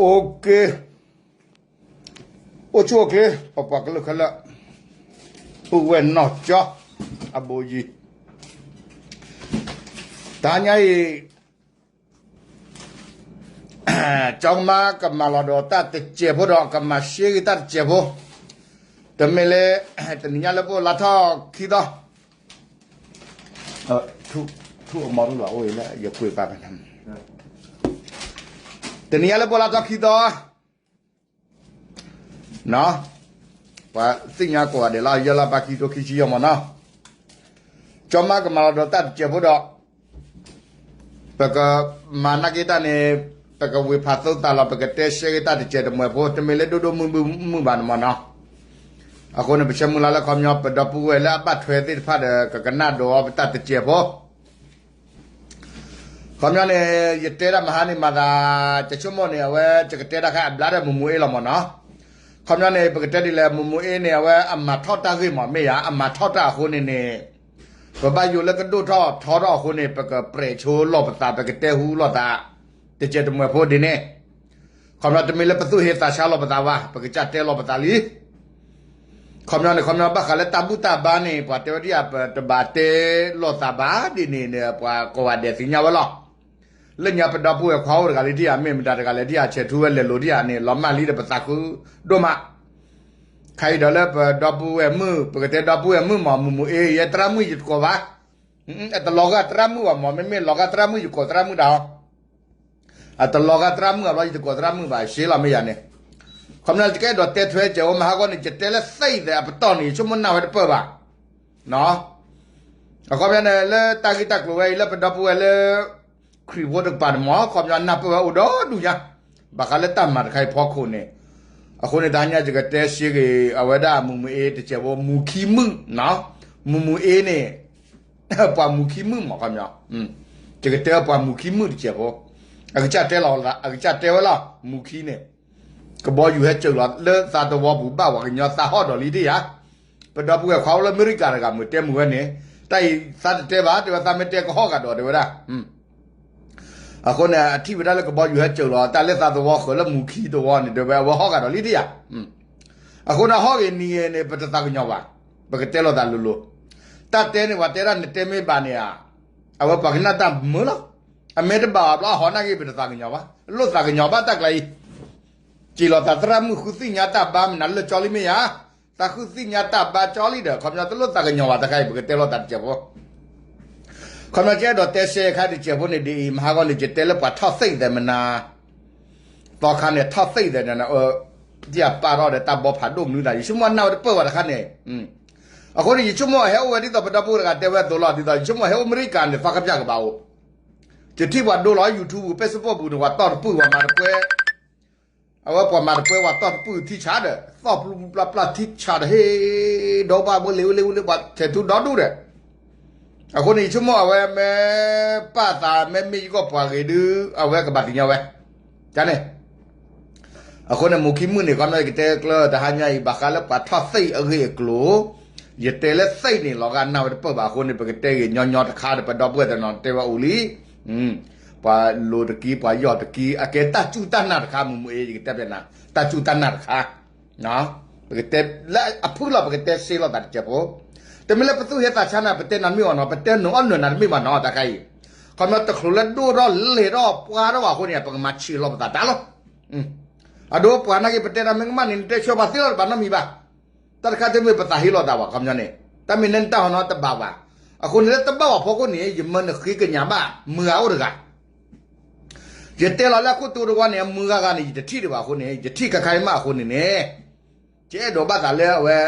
OK, အိၣ်ဆူၣ်အိၣ်ချ့ ပပှၤကလုာ်ခဲလၢာ်, ပုၢ်ဝဲၢ်နီၢ်ကၠီ အဘိယံၤ, တဟါညါအံၤ ကၠီကမါကမၤလီၤဒီးတၢ်တစဲးဖိဒီး ကမၤရှဲဂ့ၤတၢ်တစဲးဖိ, တမ့ၢ်လၢ တနံၤညါလၢပအိၣ်လါထီၣ်ခံသီ, ထူၣ်အမီထူၣ်လီၤအိၣ်အံၤလၢယကွံာ်ပာ်ဖဲန့ၣ်, တနံၤညါလၢပအိၣ်လါထီၣ်ခံသီ ပှၤသ့ၣ်ညါကိးဂၤဒဲးလီၤ ယဲလီၤပာ်ခံကထိခံဆံယဲၢ်မးနီၤ, ကၠီမါကမၤလီၤဒီးတၢ်တစဲးဖိဒီး ပကမၤနာ်က့ၤတၢ်န့ၣ် ပကဝ့ၤဖးသိသးလီၤ ပကတဲရှဲက့ၤတၢ်တစဲးတမှဲၤဖိ တမ့ၢ်လၢဒိၣ်ဒိၣ်မုၢ်မုၢ်ဘၣ်န့ၣ်မးနီၤ, အဃိန့ၣ် ပဆၢမုၢ်လၢ်လၢခီပညီ ပဒီပုၢ်ဝဲၢ်လၢအဘၣ်ထွဲသ့ၣ်တဖၣ်ဒီး ကကနၣ်ဒိးအီၤပတၢ်တစဲးဖိ ခီပညီန့ၣ် ယတဲတၢ်မဟါန့ၣ်မၤသး ကဆိကမိၣ်န့ၣ် အဝဲယကတဲတၢ်ခါအဘျါဒီးမူးမူးအ့လီၤမးနီၤ, ခီပညီန့ၣ် ပကတဲဒ်လဲၣ် မူးမူးအ့န့ၣ် အဝဲအမၤထီၣ်တၢ်ဂ့ၢ်မး မ့ၢ်ယၤ အမၤထီၣ်တၢ်အဃိန့ၣ်န့ၣ် ပဘၣ်ယိၣ်လၢကဒိၣ်ထီၣ်ထီထီၣ်အဃိန့ၣ် ပကပြဲးဆိလီၤပသး ပကတဲဟူလီၤသး တစဲးတမှဲၤဖိဒ်န့ၣ်, ခီပညီတမ့ၢ်လၢပသူၣ်ဟ့သးဆါလီၤပသးဘၣ် ပကစၢ်တဲလီၤပသးလံ ခီပညီန့ၣ် ခီပညီဘၣ်ဃးလၢတၢ်ဘူၣ်တၢ်ဘါန့ၣ် ပှၤတဲဝဲဒ်ဧါ ပတဘၣ်တဲလိာ်သးဘၣ်ဒ်န့ၣ်န့ၣ် ပှၤကိးဂၤဒဲးသ့ၣ်ညါဝဲလီၤ. လၢညါပဒီပုၢ်ဝဲၢ်ခွါအိၣ်တဂၤလံဒ်ဧါ မ့ၢ်မတၤတဂၤလဲၣ်ဒ်ဧါ ဆဲးထူဝဲလဲၤလိၤဒ်ဧါန့ၣ် လီၤမၢ်လံဒီးပသးခုဒိၣ်မး, ခါအံၤဒီးလၢပဒီပုၢ်ဝဲၢ်မုၣ် ပကတဲဒီပုၢ်ဝဲၢ်မုၣ်မး မူးမူးအ့ ယဲတရၣ်မုၣ်ယတကိးဘၣ်, အတလီၤဂာ်တရၣ်မုၣ်ဘၣ်မး မ့မ့ၢ်လီၤဂာ်တရၣ်မုၣ်ယကိးသရၣ်မုၣ်တၢ်အီၤ အတလီၤဂာ်သရၣ်မုၣ်အဘျီ ယတကိးသရၣ်မုၣ်ဘၣ် ရှဲလီၤမ့ၢ်ယၤန့ၣ်, ခီပညီယကအဲၣ်ဒိးတဲထွဲကဲးအိၣ်မဟါဂီၢ်န့ၣ် ယတဲလၢသ့ၣ်အံၤသဲးအပတီၢ်န့ၣ် ယဆိကမိၣ်နၢ်ဝဲတပၢၢ်ဘၣ်, အခီပညီန့ၣ် လၢတၢ်ဂ့ၢ်တၢ်ကျိၤဝဲအံၤလၢပဒီပုၢ်ဝဲၢ်လၢ ခရံာ်ဖိတကပၤန့ၣ်မး ခီပညီနၢ်ပၢၢ်ဝဲအိၣ်ဒီဒူၣ်ညါ, ဘၣ်ဃးလၢတၢ်မၤတခါအံၤဖီခိၣ်န့ၣ်, အဃိန့ၣ်တဟါညါယကတဲရှဲက့ၤ အဝဲဒၣ်မူးမူးအ့တစဲးဖိ မူးခံမုၣ်, မူးမူးအ့န့ၣ် ပှၤမူးခံမုၣ်မးခီပညီ, ယကတဲပှၤမူးခံမုၣ်တစဲးဖိ, အကစၢ်တဲလီၤ အကစၢ်တဲဝဲလီၤ မူးခံန့ၣ်, ကဘီယူၤဟဲစၢၤလီၤလၢသးသဝီပူၤဘၣ် ပှၤကညီသးဟီၣ်ဒီးလံတယၤ, ပဒီပုၢ်ဝဲၢ်ခွါအိၣ်လၢအမဲရကၤတဂၤမုၢ်တဲမုၢ်ဝဲန့ၣ်, တၢ်အံၤသးတတဲဘၣ် တဲဝဲသးမ့ၢ်တဲကဟီၣ်ကဒီးတဲဝဲဒၣ် အဃိန့ၣ် အထံၣ်ဝဲဒၣ်လၢကဘီယူၤဟဲစၢၤလီၤ တၢ်လၢသးသဝီဃၢၤလၢမူးခံသဝီန့ၣ် တဲဝဲအဝဲဟီၣ်ကဒီးလံတယၤ, အဃိန့ၣ်ဟီၣ်ဂ့ၤနံၤဂ့ၤန့ၣ် ပတသးကညီၤဘၣ်, ပကတဲလိာ်သးလိၤလိၤ, တၢ်တဲန့ၣ် ပှၤတဲဒၣ်နတဲမ့ၢ်ဘၣ်န့ၣ်ဧါ, အဝဲပှၤကနၣ်တၢ်မုာ်လီၤ, အမ့ၢ်တဘၣ်အဘျီအဟီၣ်နာ်က့ ပတသးကညီၤဘၣ်, လိၣ်သးကညီၤဘၣ်တၢ်ကျါအံၤ, စံးလီၤသးသရၣ်မုၣ်ဃုသ့ၣ်ညါတၢ်ဘါမနုၤလၢကၠီလံမ့ၢ်ယၤ, သးဃုသ့ၣ်ညါတၢ်ဘါကၠီလံဒီး ခီပညီတလိၣ်သးကညီၤဘၣ်တခါအံၤ ပကတဲလိာ်သးတစဲးဖိ ခီပညီကအဲၣ်ဒိးတဲရှဲခါတစဲးဖိန့ၣ်ဒ်အံၤ မဟါဂီၢ်န့ၣ် ယတဲလၢပှၤထီၣ်သ့ၣ်သဲးမနၤ, သီခါန့ၣ်ထီၣ်သ့ၣ်သဲးန့ၣ် ဒ်အပာ်ထီၣ်ဒီးတၢ်ဘီဖးဒိၣ်မနုၤသး ယဆိကမိၣ်နၢ်ဝဲတပၢၢ်ဘၣ်တခါန့ၣ်, အဃိန့ၣ် ယဆိကမိၣ်ဟဲအိၣ်ဝဲဒ်သိးပဒီပုၢ်ဝဲၢ်တဂၤတဲဝဲအသိးလီၤ ဒ်သိးယဆိကမိၣ်ဟဲအိၣ်အမဲရကၤန့ၣ် သီခါပၠၢ်ကဘၣ်အိၣ်, ယထံၣ်ပှၤဒိလီၤ YouTube ပ့ၣ်စပိၣ်ပူၤန့ၣ် ပှၤတီၢ်တပုၢ်ပှၤမၤတပွဲ အဝဲပှၤမၤတပွဲပှၤတီၢ်တပုၢ်ထံဆးဒီး သီၣ်ပျူပျါပျၢ်ထံဆးဒီး ဟ့ၣ်ဒီးဘၣ်ဘိလ့ဝဲလ့ဝဲလ့ ပှၤထဲးထူဒီဒူၣ်ဒီး, အဃိန့ၣ် ယဆိကမိၣ်အဝဲမ့ၢ်ပာ်သးမ့ၢ်မ့ၢ်ယဂီၢ်ပှၤဂ့ၤဒုး အဝဲကဘၣ်သ့ၣ်ညါဝဲ, န့ၣ်, အဃိန့ၣ် မူးခံမုၣ်န့ၣ် ခီပညီယကတဲကျၢၤတဟါညါအံၤ ဘၣ်ဃးလၢပှၤထီၣ်သ့ၣ်အဂ့ၢ်အကျိၤ, ယတဲလၢသ့ၣ်န့ၣ် လီၤဂာ်နၢ်ဝဲတပၢၢ်ဘၣ်အဃိန့ၣ် ပကတဲဂ့ၤညီညီတခါဒီး ပဒီပုၢ်ဝဲၢ်တနီၤတဲဝဲအိၣ်လံ ပှၤလိၤတကံ ပှၤယီၢ်တကံ အကဲတၢ်စူၢ်တၢ်နာ်တခါ မူးမူးအ့ ယကတဲပျဲနၤ တၢ်စူၢ်တၢ်နာ်တခါ, ပကတဲလၢအဖုၣ်လီၤ ပကတဲစ့လီၤသးတစဲးဖိ, တမ့ၢ်လၢပသူၣ်ဟ့သးဆါနၤ ပတဲနၤတမ့ၢ်ဘၣ်နီၤ ပတဲနုာ်အီၣ်နုာ်နၤတမ့ၢ်ဘၣ်နီၤ တၢ်ခါအံၤ, ခီပညီတချုးလၢဒိၣ်ထီၣ်လဲၤထီၣ်ပှဲၤထီၣ်ဘၣ်အဃိန့ၣ် ပကမၤဆံးလီၤပသးတၢ်လီၤ, အဒိပှၤနာ်က့ ပတဲနၤမ့ၢ်ကမၣ်န့ၣ် နတဲဆၢပှၤသ့လီၤတဘၣ်နီတမံၤဘၣ် တၢ်တခါတမ့ၢ်ပသးဟ့လီၤသးဘၣ် ခီပညီန့ၣ်, တၢ်မ့ၢ်နဲနတၢ်ဟီနီတဘၣ်ဘၣ်, အဃိန့ၣ်လၢတဘၣ်ဘၣ်ဖီခိၣ်န့ၣ် ယမၢနဃ့ကညးဘၣ် မုၢ်ဂၤအိၣ်တဂၤ, ယတဲလီၤလၢအခိၣ်တိတဝီန့ၣ် အမုၢ်ဂၤဂၤန့ၣ် ယတထံၣ်ဒံးဘၣ်အဃိန့ၣ် ယထံၣ်ခါခါအံၤမးအဃိန့ၣ်န့ၣ်, ယအဲၣ်ဒိးဘၣ်သးလၢအဝဲ,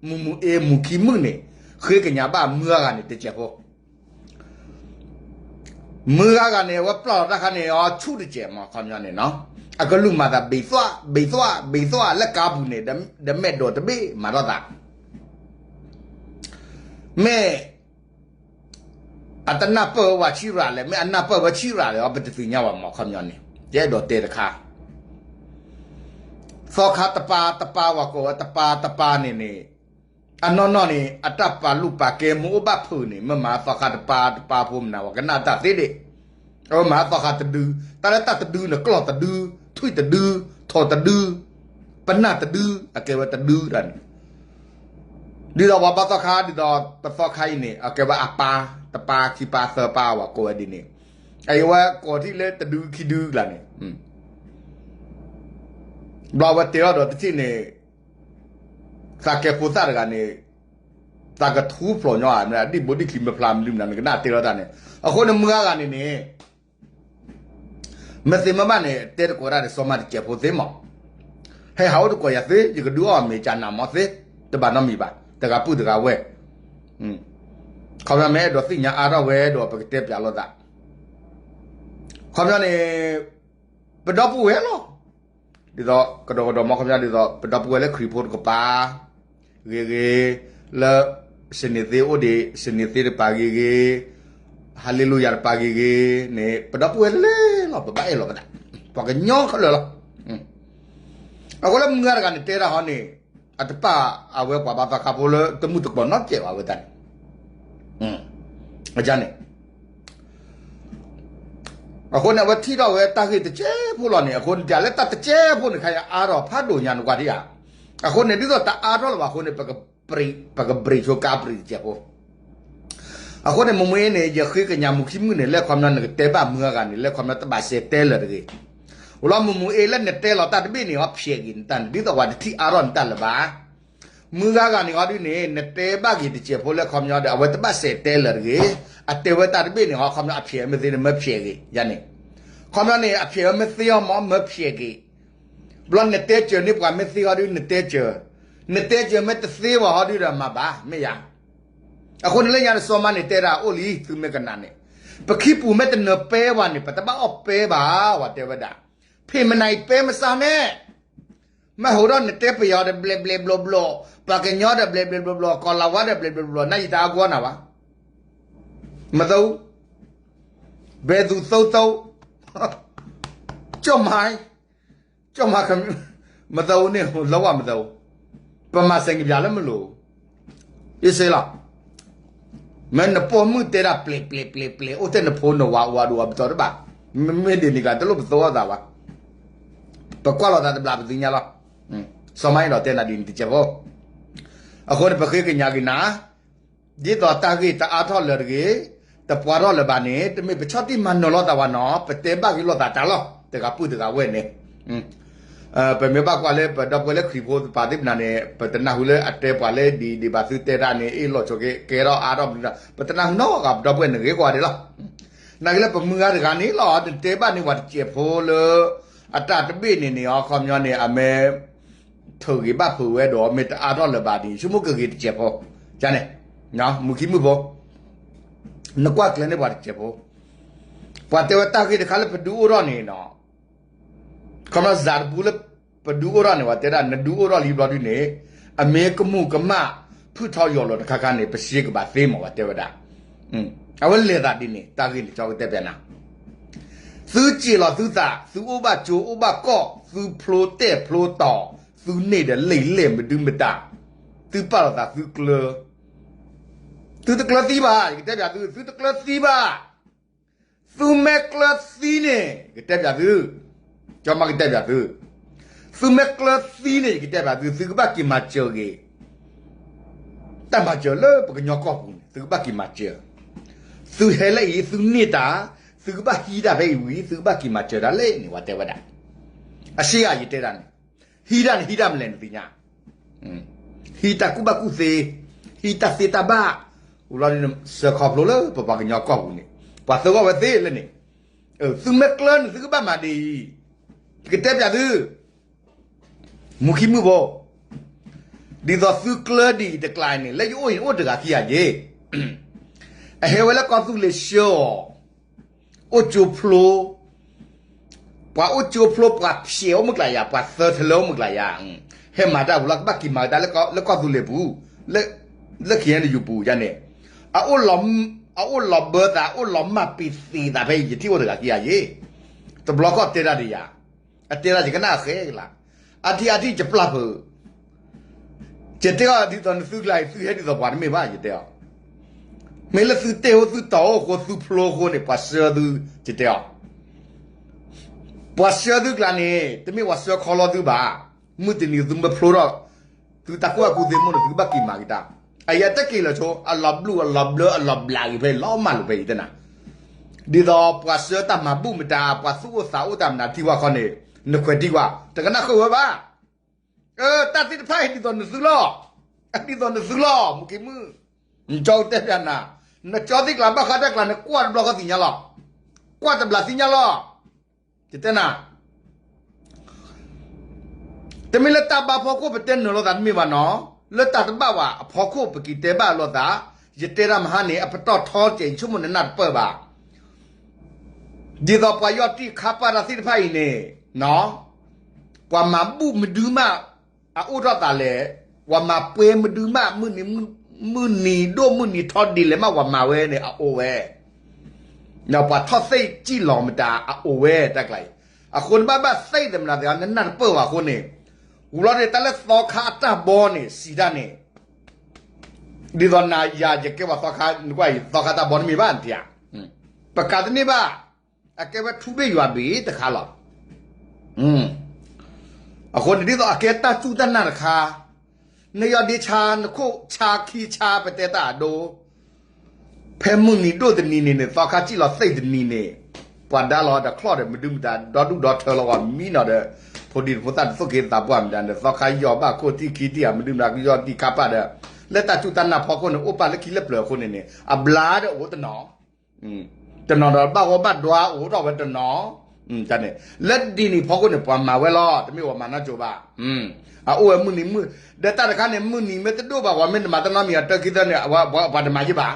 မူးမူးအ့ မူးခံမုၣ်န့ၣ်, ဃ့ကညးဘၣ်မုၢ်ဂၤဂၤန့ၣ်တစဲးဖိ မုၢ်ဂၤဂၤန့ၣ် အဝဲပျၢ်လီၤတၢ်ခါန့ၣ် အီဆူၣ်တစဲးမး ခီပညီန့ၣ်နီၤ, အကလူးမၤသးဘ့ၣ်သွၣ် ဘ့ၣ်သွၣ် ဘ့ၣ်သွၣ်လၢကါပူၤန့ၣ် ဒီးမဲာ်ဒိးတဘ့ၣ်မၤထီၣ်သး, မ့ၢ် အတနၢ်ပၢၢ်ဝဲဆံးရၤလဲၣ် မ့ၢ်အနၢ်ပၢၢ်ဝဲဆံးရၤလဲၣ် အီၤပတသ့ၣ်ညါဘၣ်မး ခီပညီန့ၣ် ယအဲၣ်ဒိးတဲတခါ သီခါတပၤတပၤ ပှၤကိးဝဲတပၤတပၤန့ၣ်န့ၣ်, အနီၢ်နီၢ်န့ၣ် အတၢ်ပာ်လုၢ်ပာ်ကဲမ့ၢ်အိၣ်ဘၣ်ဖုးန့ၣ် မ့ၢ်မၤသီခါတပၤတပၤဖိမနုၤ ပှၤကနၣ်တၢ်သ့ဒံး, အဝဲမၤသီခါတဒု, တၢ်လၢတၢ်တဒုန့ၣ် ကျီၢ်တဒု, ထူ ဖုၣ်တဒု, ထိၣ်တဒု, ပနၢ်တဒု, အကဲဝဲတဒုတၢ်န့ၣ်, ဒ်သိးပှၤဘါသီခါ ဒ်သိးပသီခါအံၤန့ၣ် အကဲဝဲအပၢ်, တပၢ် ခံပၢ် သၢပၢ် ပှၤကိးဝဲဒ်န့ၣ်, အအံၤဝဲကိးထံၣ်လၢတဒုခံဒုကျါန့ၣ်, ဘျီဝဲတဲထီၣ်ဒီးတထံၣ်န့ၣ် သးကဲဖိသၣ်တဂၤန့ၣ် သးကထူဖျိးညီဧါ, ဒံၣ်ဘိဒံၣ်ချံမ့ၢ်ဖျါမနုၤမနုၤ နကနၣ်တဲလီၤတၢ်န့ၣ်, အဃိန့ၣ်မုၢ်ဂၤဂၤန့ၣ်န့ၣ် မ့ၢ်သ့မ့ၢ်ဘၣ်န့ၣ် တဲတကိးတၢ်ဒီးစီၤမါတစဲးဖိသ့မး, ဟဲဟးအိၣ်တကိးယၤသ့, ယကဒုးအီၣ်မ့ၤကနၣ်မးသ့, တဘၣ်နီတမံၤဘၣ်, တဂၤပုၢ်တဂၤဝဲၢ်, ခီပညီမ့ၢ်အဲၣ်ဒိးသ့ၣ်ညါအါထီၣ်ဝဲဒီးပကတဲပျးလိာ်သး, ခီပညီန့ၣ် ပဒီပုၢ်ဝဲၢ်လီၤ. ဒ်သိးကဒီးကဒီးမ့ၢ်ခီပညီဒ်သိး ပဒီပုၢ်ဝဲၢ်လၢခရံာ်ဖိတကပၤ ဂ့ၤဂ့ၤ, လၢ စနေသ့အိၣ်ဒံး စနေသ့တပၤဂ့ၤဂ့ၤ, ဟါလ့လူယၤတပၤဂ့ၤဂ့ၤန့ၣ် ပဒီပုၢ်ဝဲၢ်လၢလီၤ ပဘၣ်အဲၣ်လီၤသး, ပှၤကညီခဲလၢာ်လီၤ. အဃိလၢမုၢ်ဂၤတဂၤန့ၣ် တဲတၢ်ဟီန့ၣ် အတပာ်အဝဲပှၤဘါသီခါဖိလၢတမုၢ်တကိးနီတစဲးဘၣ်ဝဲတၢ်န့ၣ်, အန့ၣ် အဃိန့ၣ် အဝဲထံၣ်ထီၣ်ဝဲတၢ်ဂ့ၢ်တစဲးဖိလီၤန့ၣ်, အဃိန့ၣ် တၢ်လၢတၢ်တစဲးဖိန့ၣ် ခါအါထီၣ်ဖးဒိၣ်ညါန့ၣ်ကွၢ်ထံၣ်ဧါ. အဃိန့ၣ် ဒ်သိးတၢ်အါထီၣ်လၢၤဘၣ်အဃိန့ၣ် ပကဘြံးဆိကါဘြံးတစဲးဖိ, အဃိန့ၣ် မ့ၢ်မ့ၢ်န့ၣ် ယဃ့ကညးမုၢ်ခံမုၢ်န့ၣ် လၢခီပညီနကတဲဘၣ်မုၢ်ဂၤဂၤန့ၣ် လၢခီပညီတဘၣ်စဲးတဲလၢၤတဂ့ၤ. အိၣ်လီၤ မုၢ်မုၢ်အ့လၢနတဲလီၤတၢ်တဘ့ၣ်န့ၣ် အီဖျဲးဂ့ၤနတၢ်န့ၣ် ဒ်သိးပှၤတထံၣ်အါထီၣ်နတၢ်လၢၤဘၣ်. မုၢ်ဂၤဂၤန့ၣ်ဟီဒုန့ၣ် နတဲဘၣ်ဂ့ၤတစဲးဖိလၢခီပညီဒီး အဝဲတဘၣ်စဲးတဲလၢၤတဂ့ၤ. အတဲဝဲတၢ်တဘ့ၣ်န့ၣ်ဟီ ခီပညီအဖျဲးမ့ၢ်သ့န့ၣ် မၢဖျဲးဂ့ၤယါန့ၣ်, ခီပညီန့ၣ် အဖျဲးဝဲမ့ၢ်သ့အီၤမ့ၢ်မၢဖျဲးဂ့ၤ. ဘျီနတဲစၢၤန့ၢ်ပှၤမ့ၢ်သ့ဟီဒု နတဲစၢၤ, နတဲစၢၤမ့ၢ်တသ့ဘၣ်ဟီဒုဒီးမၤဘၣ် မ့ၢ်ယါ. အဃိန့ၣ်လၢညါန့ၣ် စီၤမါန့ၣ်တဲဒၣ်အိၣ်လံ သုမ့ၢ်ကနၣ်န့ၣ်, ပခံပူၤမ့ၢ်တနၢၤပဲဝဲန့ၣ် ပတဘၣ်အီၣ်ပဲဘၣ် ဝဲတဲဝဲဒၣ်, ဖံးမနၤအံၤပဲမစါန့ၣ်, မ့ၢ်ဟိးထီၣ်နတဲပယီၤဒီးဘျဲးဘျဲးဘျီဘျီ, ပှၤကညီဒီးဘျဲးဘျဲးဘျီဘျီ, ကီၤလၤဝါဒီးဘျဲးဘျဲးဘျီဘျီ, နၤယတၢ်အါဂီၢ်နၤဘၣ်. မသးအူ, ဘဲသူသိသိ, ကၠီၣ်မါ, ကၠီၣ်မါ, မသးအူန့ၣ် လီဝါမသးအူ, ပမၤစဲးကဘျးလၢမလိၤ, ယစ့လီၤ. မ့ၢ်နပိာ်မုၣ်တဲဒၣ်ပျဲးပျဲးပျဲးပျဲး အိၣ်ထဲနဖိနဝၤအိၣ်အဒိၣ်အပတီၢ်တဘၣ်, မ့မ့ၢ်ဒ်န့ၣ်ကတလိၣ်ပသီအသးဘၣ်, ပကွၢ်လိာ်သးတဘျးပသ့ၣ်ညါလီၤ. စီၤမါအံၤဒီးတဲနၤဒ်န့ၣ်တစဲးဖိ, အဃိန့ၣ် ပဃ့ကညးက့ၤနၤ, ဒ်သိးတၢ်ဂ့ၢ်တအါထီၣ်လၢၤတဂ့ၤ, တပှဲၤထီၣ်လၢၤဘၣ်န့ၣ် တမ့ၢ်ပဆီၣ်တံၢ်မၤနၢၤလိာ်သးဝဲနီၤ, ပတဲဘၣ်ဂ့ၤလိာ်သးတၢ်လီၤ, တဂၤပုၢ်တဂၤဝဲၢ်န့ၣ် ပမ့ၢ်ဘၣ်ကွၢ်လၢပဒီပုၢ်ဝဲၢ်လၢခရံာ်ဖိတပၤသ့ၣ်မနၤန့ၣ် ပတနၢ်ဟူလၢအတဲပှၤလၢဒ်ဒ်ဘၣ်သုတဲတၢ်န့ၣ် အ့ၣ်လိာ်ဆိးက့ ကဲထီၣ်အါထီၣ်မနုၤ, ပတနၢ်ဟူနီတဂၤ ပဒီပုၢ်ဝဲၢ်န့ၣ်ဂ့ၤကွၢ်ဒံးလီၤ. နာ်က့လၢပမုၢ်ဂၤတဂၤန့ၣ်လီၤ နတဲဘၣ်န့ၢ်ပှၤတစဲးဖိလၢ အတၢ်တဘ့ၣ်န့ၣ်န့ၣ် အခီပညီန့ၣ် အမ့ၢ် ထုးဂ့ၤဘၣ်ဖုးဝဲဒီး မ့ၢ်တအါထီၣ်လၢၤဘၣ်ဒ် ဆိကမိၣ်ကဂ့ၤတစဲးဖိ, န့ၣ် မုၢ်ခံမုၢ်ဖိ နကွၢ်ကျဲန့ၢ်ပှၤတစဲးဖိ, ပှၤတဲဝဲတၢ်ဂ့ၢ်တခါလၢပဒုးအိၣ်ထီၣ်န့ၣ်နီၤ, ခီဖျိစးတပူၤလၢပဒုးအိၣ်ထီၣ်န့ၣ် ပှၤတဲဒၣ် နဒုးအိၣ်ထီၣ်လံဘျီဒုန့ၣ် အမ့ၢ်ကမူၣ်ကမၣ် ဖုၣ်ထီၣ်ယီၤလီၤတခါခါန့ၣ် ပစ့ကဘၣ်သ့မး ပှၤတဲဝဲဒၣ်, အဝဲလဲၤသးဒ်န့ၣ် တၢ်ဂ့ၢ်န့ၣ် ကၠီကတဲပျးနၤ သုစ့ၢ်လီၤသုသး သုအိၣ်ဘၣ်ကၠိအိၣ်ဘၣ်ကီၢ် သုဖျိတဲာ်ဖျိတီၤ သုန့ၢ်ဒီးလံာ်လဲၢ်မဒုမတၤ, သုပာ်လီၤသးသုကျၢၤ, သုတကျၢၤသံဘၣ် ယကတဲပျးသု သုတကျၢၤသံဘၣ်, သုမ့ၢ်ကျၢၤသံန့ၣ် ယကတဲပျးသု, ကၠီမါကတဲပျးသု, သုမ့ၢ်ကျၢၤသံန့ၣ် ယကတဲပျးသု သုကဘၣ်က့ၤမၤစၢၤဂ့ၤ တၢ်မၤစၢၤလၢပကညီကီၢ်ပူၤန့ၣ် သုကဘၣ်က့ၤမၤစၢၤ, သုဟဲလၢအံၤ သုန့ၢ်တၢ်, သုကဘၣ်ဟံးတၢ်ဖဲအံၤဝံၤ သုကဘၣ်က့ၤမၤစၢၤတၢ်လဲၣ်န့ၣ် ပှၤတဲဝဲဒၣ်, အစ့ဧါ ယတဲဒၣ်န့ၣ်, ဟံးတၢ်န့ၣ် ဟံးတၢ်မနုၤလဲၣ်နသ့ၣ်ညါ, ဟံးတၢ်ကူၣ်ဘၣ်ကူၣ်သ့, ဟံးတၢ်သ့တၢ်ဘၣ်, အိၣ်လီၤစၢၤခီဖျိလၢပပှၤကညီကီၢ်ပူၤန့ၣ် ပှၤသဂၢၢ်ဝဲသ့လၢန့ၣ်, သုမ့ၢ်ကျၢၤန့ၣ် သုကဘၣ်မၤဒ်အံၤ, ယကတဲပျးသု မုၢ်ခံမုၢ်ဖိ, ဒ်သိးသုကျၢၤဒ်အံၤတကျါန့ၣ် လၢယအိၣ်အံၤန့ၣ် အိၣ်တဂၤခံဂၤယ့ၣ်, အဟဲဝဲလၢကီၢ်သူလ့ၤဆှၢအီၤ, အိၣ်ကၠိဖျိ, ပှၤအိၣ်ကၠိဖျိ ပှၤဖျဲးအိၣ်မုၢ်ကျါယၤ ပှၤသၢထလၢအိၣ်မုၢ်ကျါယၤ, ဟဲမၤတၢ်ပူၤလီၤ ကဘၣ်က့ၤမၤကဒါလၢကီၢ်သူလ့ၤပူၤ, လၢ လၢခံန့ၣ်ယူၤပူၤယါန့ၣ်, အအိၣ်လီၤဘၢသး အိၣ်လီၤမၢ်ပ့ၤသ့သးဖဲအံၤ ယထံၣ်အိၣ်တဂၤခံဂၤယ့ၣ်, တဘျီဃီတဲဒၣ်ဒ်ယၤ အတဲဒၣ်ယကနၣ်အဃဲကလါ, အထံၣ်အထံၣ်ယပျၢ်ဖုး, ယတဲအီၤဒ်သိးနသုကျါအံၤ သုဟဲဒ်သိးပှၤတမ့ၢ်ဘၣ် ယတဲအီၤ, မ့ၢ်လၢသုတဲာ်အိၣ်သုတီၤအိၣ်အဃိ သုဖျိအဃိန့ၣ် ပှၤဆှၢသု ယတဲအီၤ, ပှၤဆှၢသုကျါန့ၣ် တမ့ၢ်ပှၤဆှၢခီလီသုဘၣ်. မုၢ်တနံၤသုမ့ၢ်ဖျိထီၣ် သုတၢ်ကူၣ်ဘၣ်ကူၣ်သ့မိၢ်န့ၣ် သုကဘၣ်က့ၤမၤက့ၤတၢ်. အအံၤတက့ၤလၢာ်ဆိ အလီၤဘျုးအလီၤဘျၢ အလီၤဘျးဂ့ၤဖဲအံၤ လီၤမၢ်လိာ်ဖဲအံၤတနၤ. ဒ်သိးပှၤဆှၢတၢ်မၤဘူၣ်မတၤ ပှၤသူၣ်အိၣ်သးအိၣ်တၢ်မနုၤထံၣ်ဝဲခီန့ၣ် နခွဲးတံၢ်ကွၢ် တကနၣ်ဃုာ်ဝဲဘၣ်. တၢ်သ့ၣ်တဖၣ်အံၤဒ်သိးနသုလီၤ. ဒ်သိးနသုလီၤ မုၢ်ခံမုၣ်. နကၠီကတဲဖျါနၤ, နကၠီသ့ၣ်ကျါဘၣ်ဃးတၢ်ကျါန့ၣ် ကွၢ်တဘျီဃီသ့ၣ်ညါလီၤ. ကွၢ်တဘျီသ့ၣ်ညါလီၤ. ယတဲနၤ တမ့ၢ်လၢတၢ်ဘါဖီခိၣ်ပတဲနုာ်လိာ်သးတမ့ၢ်ဘၣ်နီၤ, လၢတၢ်တဘၣ်ဝဲအဖီခိၣ်ပက့ၤတဲဘၣ်လိာ်သး, ယတဲတၢ်မဟါန့ၣ် အပတီၢ်ထီတစဲး ယဆိကမိၣ်နနၢ်တပၢၢ်ဘၣ်. ဒ်သိးပှၤယီၢ်တံၢ်ခါပာ်တၢ်သ့ၣ်တဖၣ်အံၤန့ၣ်, ပှၤမၤဘူၣ်မဒုမး အအိၣ်ထီၣ်သးလဲၣ်, ပှၤမၤပှဲၤမဒုမး မုၢ်နံၤဒိၣ်မုၢ်နံၤထီဒ်လဲၣ်မး ပှၤမၤဝဲန့ၣ် အအိၣ်ဝဲ ပှၤထီၣ်သ့ၣ်ကံၣ်လီၤမတၤ အအိၣ်ဝဲတၢ်ကျါအံၤ. အဃိနဘၣ်ဘၣ်သ့ၣ်သ့ၣ်မနုၤသ့ၣ် နနၢ်တပၢၢ်ဘၣ်အဃိန့ၣ်, ဝံၤလီၤန့ၣ် တၢ်လၢသီခါအတၢ်ဘီန့ၣ် စံးတၢ်န့ၣ်, ဒ်သိးနၤယၤယကဲပှၤသီခါ နကွၢ်အံၤ သီခါတၢ်ဘီတမ့ၢ်ဘၣ်နထံၣ်ဧါ, ပကးတန့ၢ်ဘၣ်, အကဲဝဲထူဘ့ၣ်ယွၤဘ့ၣ်တခါလီၤ. အဃိန့ၣ် ဒ်သိးအကဲတၢ်စူၢ်တၢ်နာ်တခါ, နယီၢ်ဒ့ဆါ နခိၣ်ဆါခံဆါ ပတဲတၢ်အဒိ ဖဲမုၢ်နံၤဒိၣ်တနံၤန့ၣ်န့ၣ် သီခါစံၣ်လီၤသ့ၣ်တနံၤန့ၣ်, ပှၤဒါလီၤဒီးချီၣ်ဒီးမဒုမတၤ ဒီဒူၣ်ဒီထၢလီၤဝဲမံနီၤဒီး, ဖိဒံဖိသၣ်တသိၣ်က့ၤသးပှၢ်မတၤဒီး သီခါယီၢ်ဘၣ်ခိၣ်ထံၣ်ခံထံၣ် အမဒုမတၤကယီၢ်တံၢ်ခါပာ်ဒီး, လၢတၢ်စူၢ်တၢ်နာ်ဖီခိၣ်န့ၣ် အိၣ်ပာ်လၢခံလၢပျၢၤအဃိန့ၣ်န့ၣ် အဘျါဒီးအိၣ်တနီၤ တနီၤဒီးဘၣ်ဂီၢ်ဘၣ်ဒွါအိၣ်ထီၣ်ဝဲတနီၤ, န့ၣ်, လၢဒ်န့ၣ်ဖီခိၣ်န့ၣ် ပှၤမၤဝဲလီၤ တမ့ၢ်ပှၤမၤနီၢ်ကၠိဘၣ်. အအိၣ်ဝဲမုၢ်နံၤမုၢ်, ဒီးတၢ်တခါန့ၣ် မုၢ်နံၤမ့ၢ်တဒိၣ်ဘၣ် ပှၤမ့ၢ်တမၤတနီၤမံၤအတၢ်ခံသၢန့ၣ် ပှၤတမၤယံၤဘၣ်.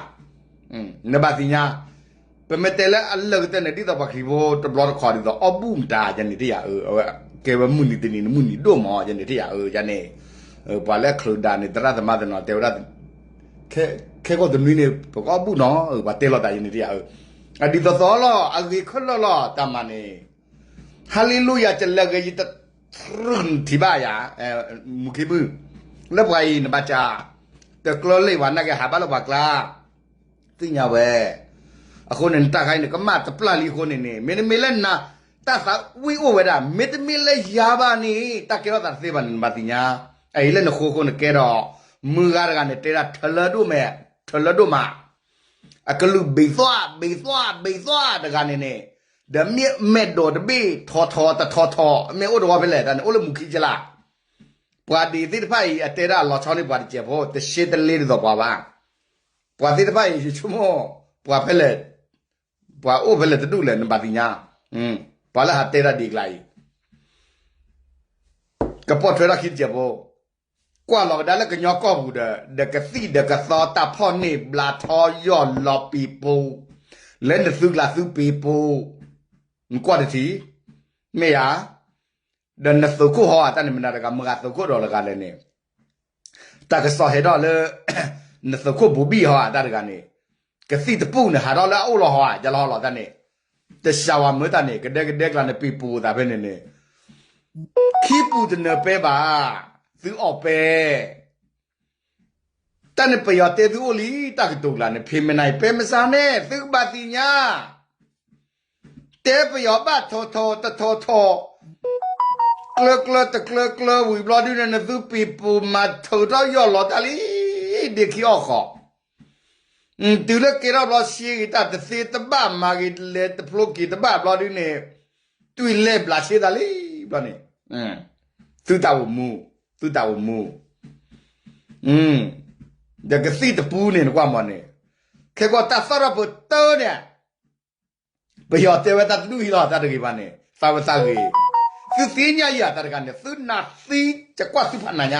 နဘၣ်သ့ၣ်ညါ, ပမ့ၢ်တဲလၢအလၢာ်ကတၢၢ်န့ၣ် ဒ်သိးပှၤခရံာ်ဖိတဘျီတခီၣ်ဒ်သိး အီၣ်ဘူၣ်မတၤယန့ၣ်တယၤအၢ, ကဲဝဲမုၢ်နံၤတနံၤန့ၣ် မုၢ်နံၤဒိၣ်မးယန့ၣ်တယၤအၢယန့ၣ်, ပှၤလၢအချုးဒါန့ၣ် သရၣ်သမါတနီၤတဲဝဲဒၣ် ခဲကိာ်တနွံန့ၣ် ပကအီၣ်ဘူၣ်နီၤ ပှၤတဲလီၤတၢ်ယန့ၣ်တယၤအၢ, အဒ်သိးသိးလီၤ အဂ့ၤခဲလၢာ်လီၤ တၢ်မၤန့ၣ်, ဟါလ့လူယၤ ကလဲၤဂ့ၤ ယတထြုထံၣ်ဘၣ်ယၤ, မုၢ်ခံမုၢ်, လၢပှၤအံၤနဘၣ်ကၢ်, တကျၢၤလံဝဲနာ်က့ ဟးဘၣ်လၢပှၤကျါ, သ့ၣ်ညါဝဲ, အဃိန့ၣ် နတၢ်ခါအံၤန့ၣ် ကမၣ်တပျၢ်လံအဃိန့ၣ်န့ၣ် မ့တမ့ၢ်လၢနၤ တၢ်သးဝံၣ်အိၣ်ဝဲဒၣ် မ့တမ့ၢ်လၢယၤဘၣ်န့ၣ် တၢ်ကဲထီၣ်သးတသ့ဘၣ်န့ၣ် နဘၣ်သ့ၣ်ညါ, အအံၤလၢနဃိဃိနကဲဒီး, မုၢ်ဂၤတဂၤန့ၣ် တဲဒၣ်ထလၢဒိၣ်မဲာ်, ထလၢဒိၣ်မး, အကလုၢ်ဘ့ၣ်သွၣ် ဘ့ၣ်သွၣ် ဘ့ၣ်သွၣ်တဂၤန့ၣ်န့ၣ်, ဒီးမ့ၢ်မဲာ်ဒိးတဘ့ၣ်ထီထီတထီထီ မ့ၢ်အိၣ်တဝီဖဲလဲၣ် တၢ်န့ၣ် အိၣ်လၢမူၤခံကလး, ပှၤဒ်သ့ၣ်တဖၣ်အံၤ အတဲဒၣ်အလီၤဆီန့ၢ်ပှၤတစဲးဖိ တရှဲတလ့ဒ်သိးပှၤဘၣ်, ပှၤသ့ၣ်တဖၣ်အံၤ ယဆိကမိၣ်, ပှၤဖဲလဲၣ်, ပှၤအိၣ်ဖဲလဲၣ်တဒူၣ်လဲၣ် နဘၣ်သ့ၣ်ညါ, ပှၤလၢဟးတဲဒၣ်ဒ်အကျါအံၤ ကပိာ်ထွဲထီၣ်ခံတစဲးဖိ, ကွၢ်လီၤကဒါလၢကညီကီၢ်ပူၤဒီး ဒီးကသံၣ်ဒီးကသီတၢ်ဖီၣ်န့ၢ်ဘျါထီယီၢ်လီၤပံၤပူၤ, လၢနသုကျါသုပံၤပူၤ, နကွၢ်တထံၣ်, မ့ၢ်ဧါ, ဒီးနသုးခိၣ်ဟီအတၢ်န့ၣ် မနုၤတဂၤ မတၤသုးခိၣ်ဒီးလၢဂၤလဲၣ်န့ၣ် တၢ်ကစီၣ်ဟဲထီၣ်လၢ နသုးခိၣ်ဘိဘံၣ်ဟီအတၢ်တဂၤန့ၣ်, ကသံၣ်တပူၤန့ၣ် ဟးထီၣ်လၢအအိၣ်လီၤဟီ ယလီၤဟီလီၤတၢ်န့ၣ်, တစှၤဝဲမၢတၢ်န့ၣ် ကဒဲကဒဲကျါန့ၣ် ပံၤပူၤသးဖဲန့ၣ်န့ၣ်, ခံပူၤတနၢၤပဲဘၣ်, သုအီၣ်ပဲ တၢ်န့ၣ်ပယီၤတဲသုအိၣ်လံ တၢ်ကတိၤကျါန့ၣ် ဖံးမနၤအံၤ ပဲမစါန့ၣ် သုကဘၣ်သ့ၣ်ညါ, တဲပယီၤဘၣ်ထီၣ်ထီၣ်တထီၣ်ထီၣ်, ကျၢၤကျၢၤတကျၢၤကျၢၤဝံၤဘျီဒုန့ၣ် နသုပံၤပူၤမၤထုးထီၣ်ယီၢ်လီၤတၢ်လံ, ဒ့ခံအီၣ်ဃီ, တုၤလၢကဲထီၣ်ဘျီ ရှဲဂ့ၤတၢ်တသ့တဘၣ် မၤဂ့ၤလဲၤတဖျိက့ၤတဘၣ်ဘျီဒုန့ၣ်, တွံၢ်လဲၤဘျးဆ့သးလံဘျီန့ၣ်, သုတၢ်အိၣ်မူ, သုတၢ်အိၣ်မူ, ဒီးကသံၣ်တပူၤန့ၣ် နကွၢ်မးန့ၣ်, ခဲကီၢ်တၢ်သီၣ်ထီၣ်ပတၢၢ်န့ၣ်, ပယီၤတဲဝဲတၢ်တဒူၣ်အံၤလီၤ တၢ်တဂ့ၤဘၣ်န့ၣ် သးဝဲသးဂ့ၤ, သုသ့ၣ်ညါယၤတၢ်တဂၤန့ၣ် သုနၢ်သံ ယကွၢ်သုဖးနးညါ န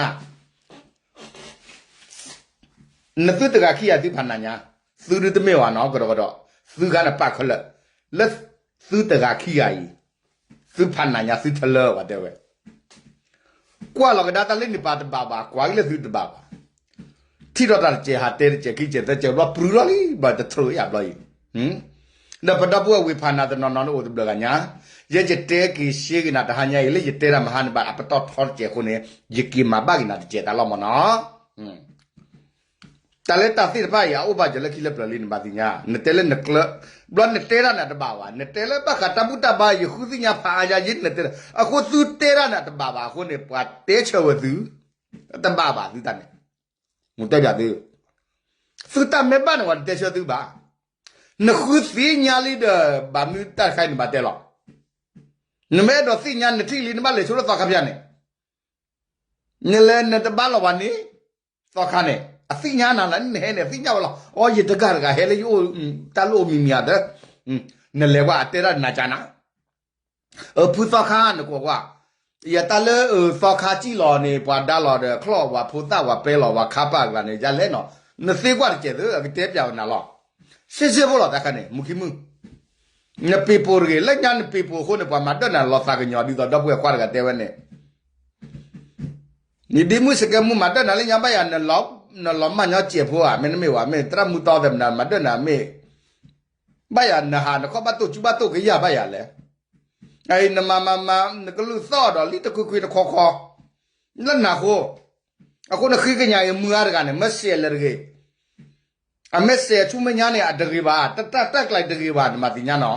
သုတဂၤခံဂၤသုဖးနးညါ, သုဒုတမ့ၢ်ဝဲနီၤ ကဒီးကဒီး, သုခါန့ၣ်ပာ်ခဲလၢာ်, လၢသုတဂၤခံဂၤအံၤ, သုဖးနးညါသုထလၢဝဲတဲဝဲ, ကွၢ်လီၤကဒါတၢ်လၢန့ၣ်ပာ်တဘၣ်ဘၣ် ကွၢ်က့ၤလၢသုတဘၣ်ဘၣ်, ထံၣ်ထီၣ်တၢ်တစဲးဟးတဲတစဲးခံစဲးသၢစဲးဘျီ ပြုၢ်ထီၣ်လံဘျီတထြၢအံၤဘျီအံၤ, ဒီးပဒီပုၢ်ဝဲၢ်ဖးနးတနီၤနီၤန့ၣ်အိၣ်တဘျုးဂၤညါ, ယဲယတဲက့ၤရှဲက့ၤနၤတဟါညါအံၤ လၢယတဲတၢ်မဟါန့ၣ်ဘၣ် အပတီၢ်ထီတစဲးအဃိန့ၣ်, ယက့ၤမၤဘၣ်က့ၤနၤတစဲးတၢ်လီၤမၢ်နီၤ. တၢ်လၢတၢ်သ့ၣ်တဖၣ်အံၤ အအိၣ်ဘၣ်စၢၤလၢခံလၢပျၢၤလံ နဘၣ်သ့ၣ်ညါ, နတဲလၢနကျၢၤ, ဘျီနတဲတၢ်န့ၣ်တဘၣ်ဘၣ်, နတဲလၢဘၣ်ဃးတၢ်ဘူၣ်တၢ်ဘါ ယဃုသ့ၣ်ညါဖးအါယါယ့ နတဲ, အဃိသုတဲတၢ်န့ၣ်တဘၣ်ဘၣ်အဃိန့ၣ် ပှၤတဲဆၢဝဲသု, တဘၣ်ဘၣ်သုတၢ်န့ၣ်, တဲဘၣ်သု, သုတၢ်မ့ၢ်ဘၣ်န့ၣ် ပှၤတတဲဆၢသုဘၣ်, နဃုသ့ၣ်ညါလံဒီး ဘၣ်မနုၤတၢ်တခါအံၤနဘၣ်တဲလီၤ, နမ့ၢ်အဲၣ်ဒိးသ့ၣ်ညါနထံၣ်လံ နဘၣ်လဲၤဆိလၢသီခါဖၠၣ်န့ၣ် နလဲၤနတဘါလီၤဘၣ်န့ၣ်, သီခါန့ၣ် အသ့ၣ်ညါနၤလၢနဟဲန့ၣ် အသ့ၣ်ညါဝဲလီၤ. အိ ယတဂၤတဂၤဟဲလၢယအိၣ်, တၢ်လၢအိၣ်မံၤမံၤဧါသၢ, နလဲၤကွၢ်အတဲဒၣ်နၤကၢ်နၤ, အဖုသီခါနကွၢ်ကွၢ်, ယတၢ်လၢအသီခါစံၣ်လီၤန့ၣ် ပှၤဒါလီၤဒီးချီၣ် ပှၤဖိသၣ်ပှၤပဲလီၤ ပှၤခါပာ်ကျါန့ၣ် ယလဲၣ်နီၤ, နသ့ကွၢ်တစဲးသု အကတဲပျးဝဲနၤလီၤ. ရှဲရှဲဖိလီၤတခါန့ၣ် မူခံမုၣ်, နပ့ၤပိာ်တဂ့ၤ, လၢညါနပ့ၤပိာ်အဃိန့ၣ် ပှၤမၤဒၢၣ်နၤလီၤသးကညီၤ ဒ်သိးဒီပုၢ်ဝဲၢ်ခွါတဂၤတဲဝဲန့ၣ် နဒ့မုၣ်စကဲမူမၤဒၢၣ်နၤလၢညါဘၣ်ယၤ, နလီၤမၢ်ညီစဲးဖိဧါ, မ့တမ့ၢ်ဝဲ မ့ၢ်သရၣ်မုၣ်တီသဲးမနၤ မၤဒၢၣ်နၤမ့ၢ်, ဘၣ်ယၤနဟးနခီၣ်ဘၣ်တိၢ်ကူဘၣ်တိၢ်ကယၢ်ဘၣ်ယၤလဲၣ်. အအံၤနမၤမၤမၤ နကလုၢ်သီၣ်ဒီးလံတခွံခွံတခီခီ, လၢနၤဃိ, အဃိနဃ့ကညးအံၤမုၢ်ဂၤတဂၤန့ၣ် မ့ၢ်စဲးလဲၣ်တဂ့ၤ အမ့ၢ်စဲးဆူမဲာ်ညါန့ၣ် အတဂ့ၤဘၣ်, တၢ်တၢ်တၢ်ကျါတဂ့ၤဘၣ် နမၤသ့ၣ်ညါနီ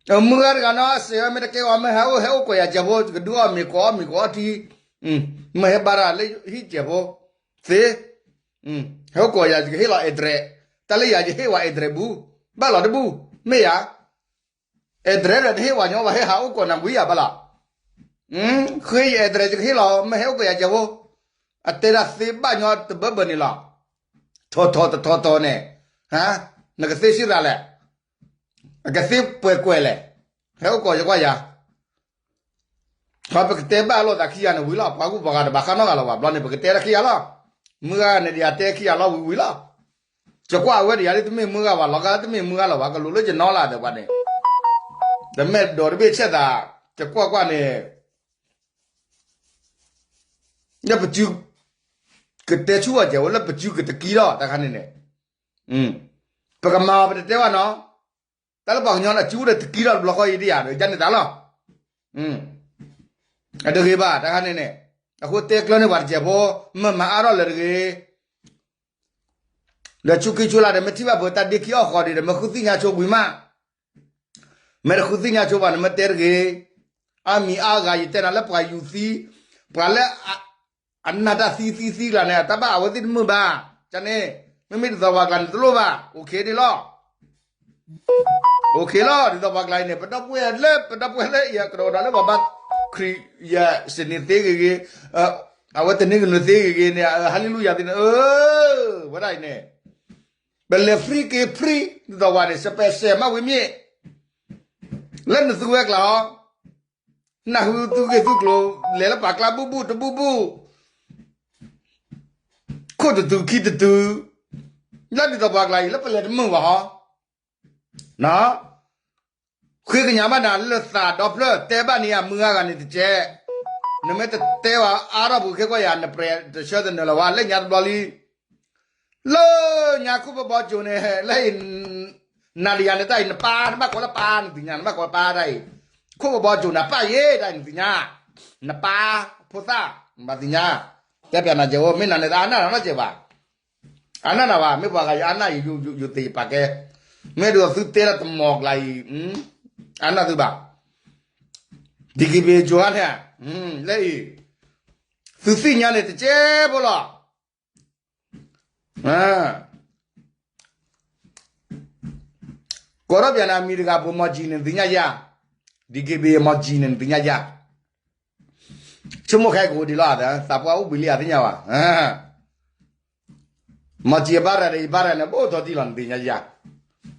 ၤ. မုၢ်ဂၤတဂၤနီၤ အစဲးဝဲမ့ၢ်တကဲအီၤ မ့ၢ်ဟဲအိၣ်ဟဲအိၣ်ကွဲးယၤစဲးဖိ ကဒုးအီၣ်မ့ၤကိးအီၣ်မ့ၤကိးအီထံ, မ့ၢ်ဟဲဘါတၢ်လၢဟံၣ်စဲးဖိ, သ့, ဟဲအိၣ်ကွဲးယၤ ယကဟ့ၣ်လီၤ address, တၢ်လၢယၤယဟ့ၣ်ဝဲ address ဘူး, ဘၣ်လီၤတဘူး, မ့ၢ်ယၤ address ဒီးတဟ့ၣ်ဝဲညီ ပှၤဟဲဟးအိၣ်ကွဲးနၤဝံၤယၤဘၣ်လီၤ. ဃ့ယ address ယကဟ့ၣ်လီၤ မ့ၢ်ဟဲအိၣ်ကွဲးယၤစဲးဖိ, အတဲဒၣ်သ့ဘၣ်ညီတဘၢဘၢန့ၣ်လီၤ. ထီၣ်ထီၣ်တထီၣ်ထီၣ်န့ၣ်, နကသ့စံးရၤလဲၣ်, အကသ့ပှဲၤကွဲးလဲၣ်, ဟဲအိၣ်ကွဲးယကွၢ်ယၤ ပကတဲဘၣ်လိာ်သးခံဂၤန့ၣ်ဝံၤလီၤ, ပှၤဂုၤပှၤဂၤတဘၣ်ဃးနီတဂၤလီၤဘၣ်, ဘျီန့ၣ် ပကတဲတၢ်ခံဂၤလီၤ. မုၢ်ဂၤန့ၣ်ဒီးယတဲခံဂၤလီၤဝံၤဝံၤလီၤ. ယကွၢ်အဝဲဒီးယၤဒ်တမ့ၢ်မုၢ်ဂၤဘၣ်, လီၤဂာ်တမ့ၢ်မုၢ်ဂၤလီၤဘၣ်, ကလူၤလၢယနီလၢ်သ့ၣ်ပှၤန့ၣ်, တမ့ၢ်ဒိးတဘ့ၣ်ဆဲးသး, ယကွၢ်ကွၢ်န့ၣ် လၢပစု, ကတဲဆူအီၤစဲးဖိ လၢပစုကတကံထီၣ်တခါန့ၣ်န့ၣ်, ပကမၤအီၤပတတဲဘၣ်နီၤ, တၢ်လၢပှၤကညီန့ၣ် အစုအိၣ်ဒီးတကံထီၣ်တဘျီဃီအံၤဒ်ယၤဒီး ယန့ၢ်သးလီၤ. အတဂ့ၤဘၣ်တခါန့ၣ်န့ၣ်, အဃိတဲကျၢၤန့ၢ်ပှၤတစဲးဖိ, မ့ၢ်မၤအါထီၣ်လၢၤတဂ့ၤ ဒီးဆူခံဆူလၢ်ဒီး မ့ၢ်ထံၣ်ဘၣ်ပှၤတၢ်ဒ့ခံအီၣ်ဃီဒံးဒီး မ့ၢ်ဃုသ့ၣ်ညါဆိဝံၤမး, မ့ၢ်တဃုသ့ၣ်ညါဆိဘၣ်န့ၣ် မ့ၢ်တဲတဂ့ၤ. အါမံၤအါဂၤ ယတဲနၤလၢပှၤယူၤသံ, ပှၤလၢအနၢ်တၢ်သံသံသံကျါန့ၣ် အတၢ်ဘၣ်အဝဲသ့ၣ်တမုာ်ဘၣ်, ကန့ၣ်, မ့မ့ၢ်ဒ်သိးပှၤကျါန့ၣ်တလိၣ်ဘၣ်, အိၣ်ခ့ဒံးလီၤ. အိၣ်ခ့လီၤ ဒ်သိးပှၤကျါအံၤန့ၣ် ပဒီပုၢ်ဝဲၢ်လၢ ပဒီပုၢ်ဝဲၢ်လၢယကဒီးဝဲဒၣ်လၢပှၤဘါခရံာ်ယဲစနံးသ့ဂ့ၤဂ့ၤ, အဝဲတနံၤကနုၤသ့ဂ့ၤဂ့ၤန့ၣ် ဟဲလ့လူယၤသ့န့ၣ်, ဝဲဒၣ်အံၤန့ၣ်, ပလဲၤ free က့ၤ free ဒ်သိးပှၤန့ၣ် စပဲးစဲးမးဝံၤမ့ၢ် လၢနသုဝဲကျါဟီ, နၢ်ဟူသုဂ့ၤသုကျိၤ လဲၤလၢပှၤကျါဘူၣ်ဘူၣ်တဘူၣ်ဘူၣ်, ခိၣ်တတုၤခံတတုၤ, လၢဒ်သိးပှၤကျါအံၤ လၢပလဲၤတမုာ်ဘၣ်ဟီ, ဃ့ကညးဘၣ်နၤလၢသးဒီဖျၢၣ် တဲဘၣ်န့ၢ်ယၤမုၢ်ဂၤဂၤန့ၣ်တကဲး, နမ့ၢ်တတဲဝဲအါထီၣ်ပူၤခဲကီၢ်ယၤ နပြဲးတဆၢတနၢၤလၢၤဝဲ လၢညါတဘျီလံ လၢညါခိၣ်ဘီဘီကၠိန့ၣ် လၢအံၤ နၤဒီးယၤန့ၣ်တၢ်အံၤ နပၢ် နဘၣ်ကိးလၢပၢ် နသ့ၣ်ညါ နဘၣ်ကိးလၢပၢ်တၢ်အံၤ, ခိၣ်ဘီဘီကၠိနၤပၢ်ယ့ၢ်တၢ်အံၤ နသ့ၣ်ညါ, နပၢ်ဖိသၣ် နဘၣ်သ့ၣ်ညါ, တဲပျးနၤကဲးအိၣ် မ့ၢ်နၤန့ၣ်တအါနၢ်နၤနီတစဲးဘၣ်, အါနၢ်နၤဘၣ် မ့ၢ်ပှၤဂၤယအါနၢ်အံၤ ယိၤသ့ၣ်ယပာ်ကဲ, မ့ၢ်ဒ်သိးသုတဲလၢတမီၤကျါအံၤ, အါနၢ်သုဘၣ်, ဒ်က့ၤဘ့ၣ်ကၠိဧါန့ၣ်, လၢအံၤ, သုသ့ၣ်ညါန့ၣ်တကဲးဖိလီၤ. ကိးထီၣ်ပျးန့ၣ် အမံၤတဂၤ ပမီၤကံၤန့ၣ် နသ့ၣ်ညါယၤ, ဒ်က့ၤဘ့ၣ်မီၤကံၤန့ၣ် နသ့ၣ်ညါယၤ, ဆိကမိၣ်ခဲကအိၣ်ဒံးလီၤ, သးပှၢ်အိၣ်ဘှံးလံအသ့ၣ်ညါဘၣ်, မီၤကံၤအဘၣ်ရၤဒီး ယဘၣ်ရၤန့ၣ် ဘိၣ်ထီၣ်တံၢ်လီၤ နသ့ၣ်ညါယၤ,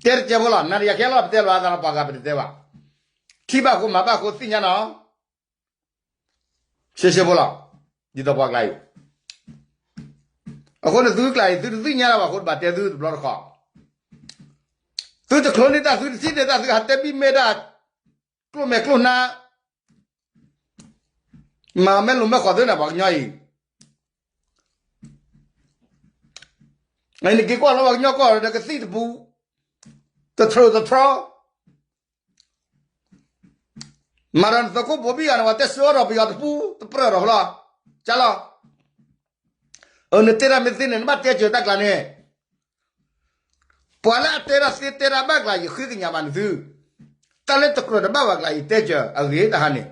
တဲတကဲးဖိလီၤ နၤဒီးယၤခဲလီၤ ပတဲလီၤအသးလီၤ ပှၤဂၤပတတဲဘၣ်, ထံၣ်ဘၣ်ဃိမၤဘၣ်ဃိသ့ၣ်ညါနီၤ ရှဲရှဲဖိလီၤ, ဒ်သိးပှၤကျါအံၤ, အဃိန့ၣ်သုကျါအံၤ သုတသ့ၣ်ညါလၢၤဘၣ်အဃိ တဘၣ်တဲသုတဘျီတခီၣ်, သုတချိၣ်န့ၢ်တၢ် သုတထံၣ်န့ၢ်တၢ် သုဟးတဲဘံၣ်မဲာ်တၢ်, ကျိၣ်မဲာ်ကျိၣ်နါ, မၤမဲာ်လိာ်မဲာ်ဃီၤသုန့ၣ် ပှၤကညီအံၤ, နက့ၤကွၢ်လီၤပှၤကညီကီၢ်ဒီးကသံၣ်တပူၤ, တထြၢတထြီ မၤဒီးနသုးခိၣ်ဘိဘံၣ်ဂၤန့ၣ် ပှၤတဲဆှၢအီၣ်ဒီးပယီၤတပူၤ တပြၢၢ်ဒီးလီၤ, ကၢ်လီၤ, အ နတဲတၢ်မ့ၢ်သ့န့ၣ် နဘၣ်တဲစၢၤတၢ်ကျါန့ၣ်, ပှၤလၢအတဲတၢ်သ့တဲတၢ်ဘၣ်ကျါ ယဃ့ကညးဘၣ်နသု, တၢ်လၢတကြၢးတဘၣ်ဘၣ်ကျါ ယတဲစၢၤအဂ့ၤတဟါန့ၣ်,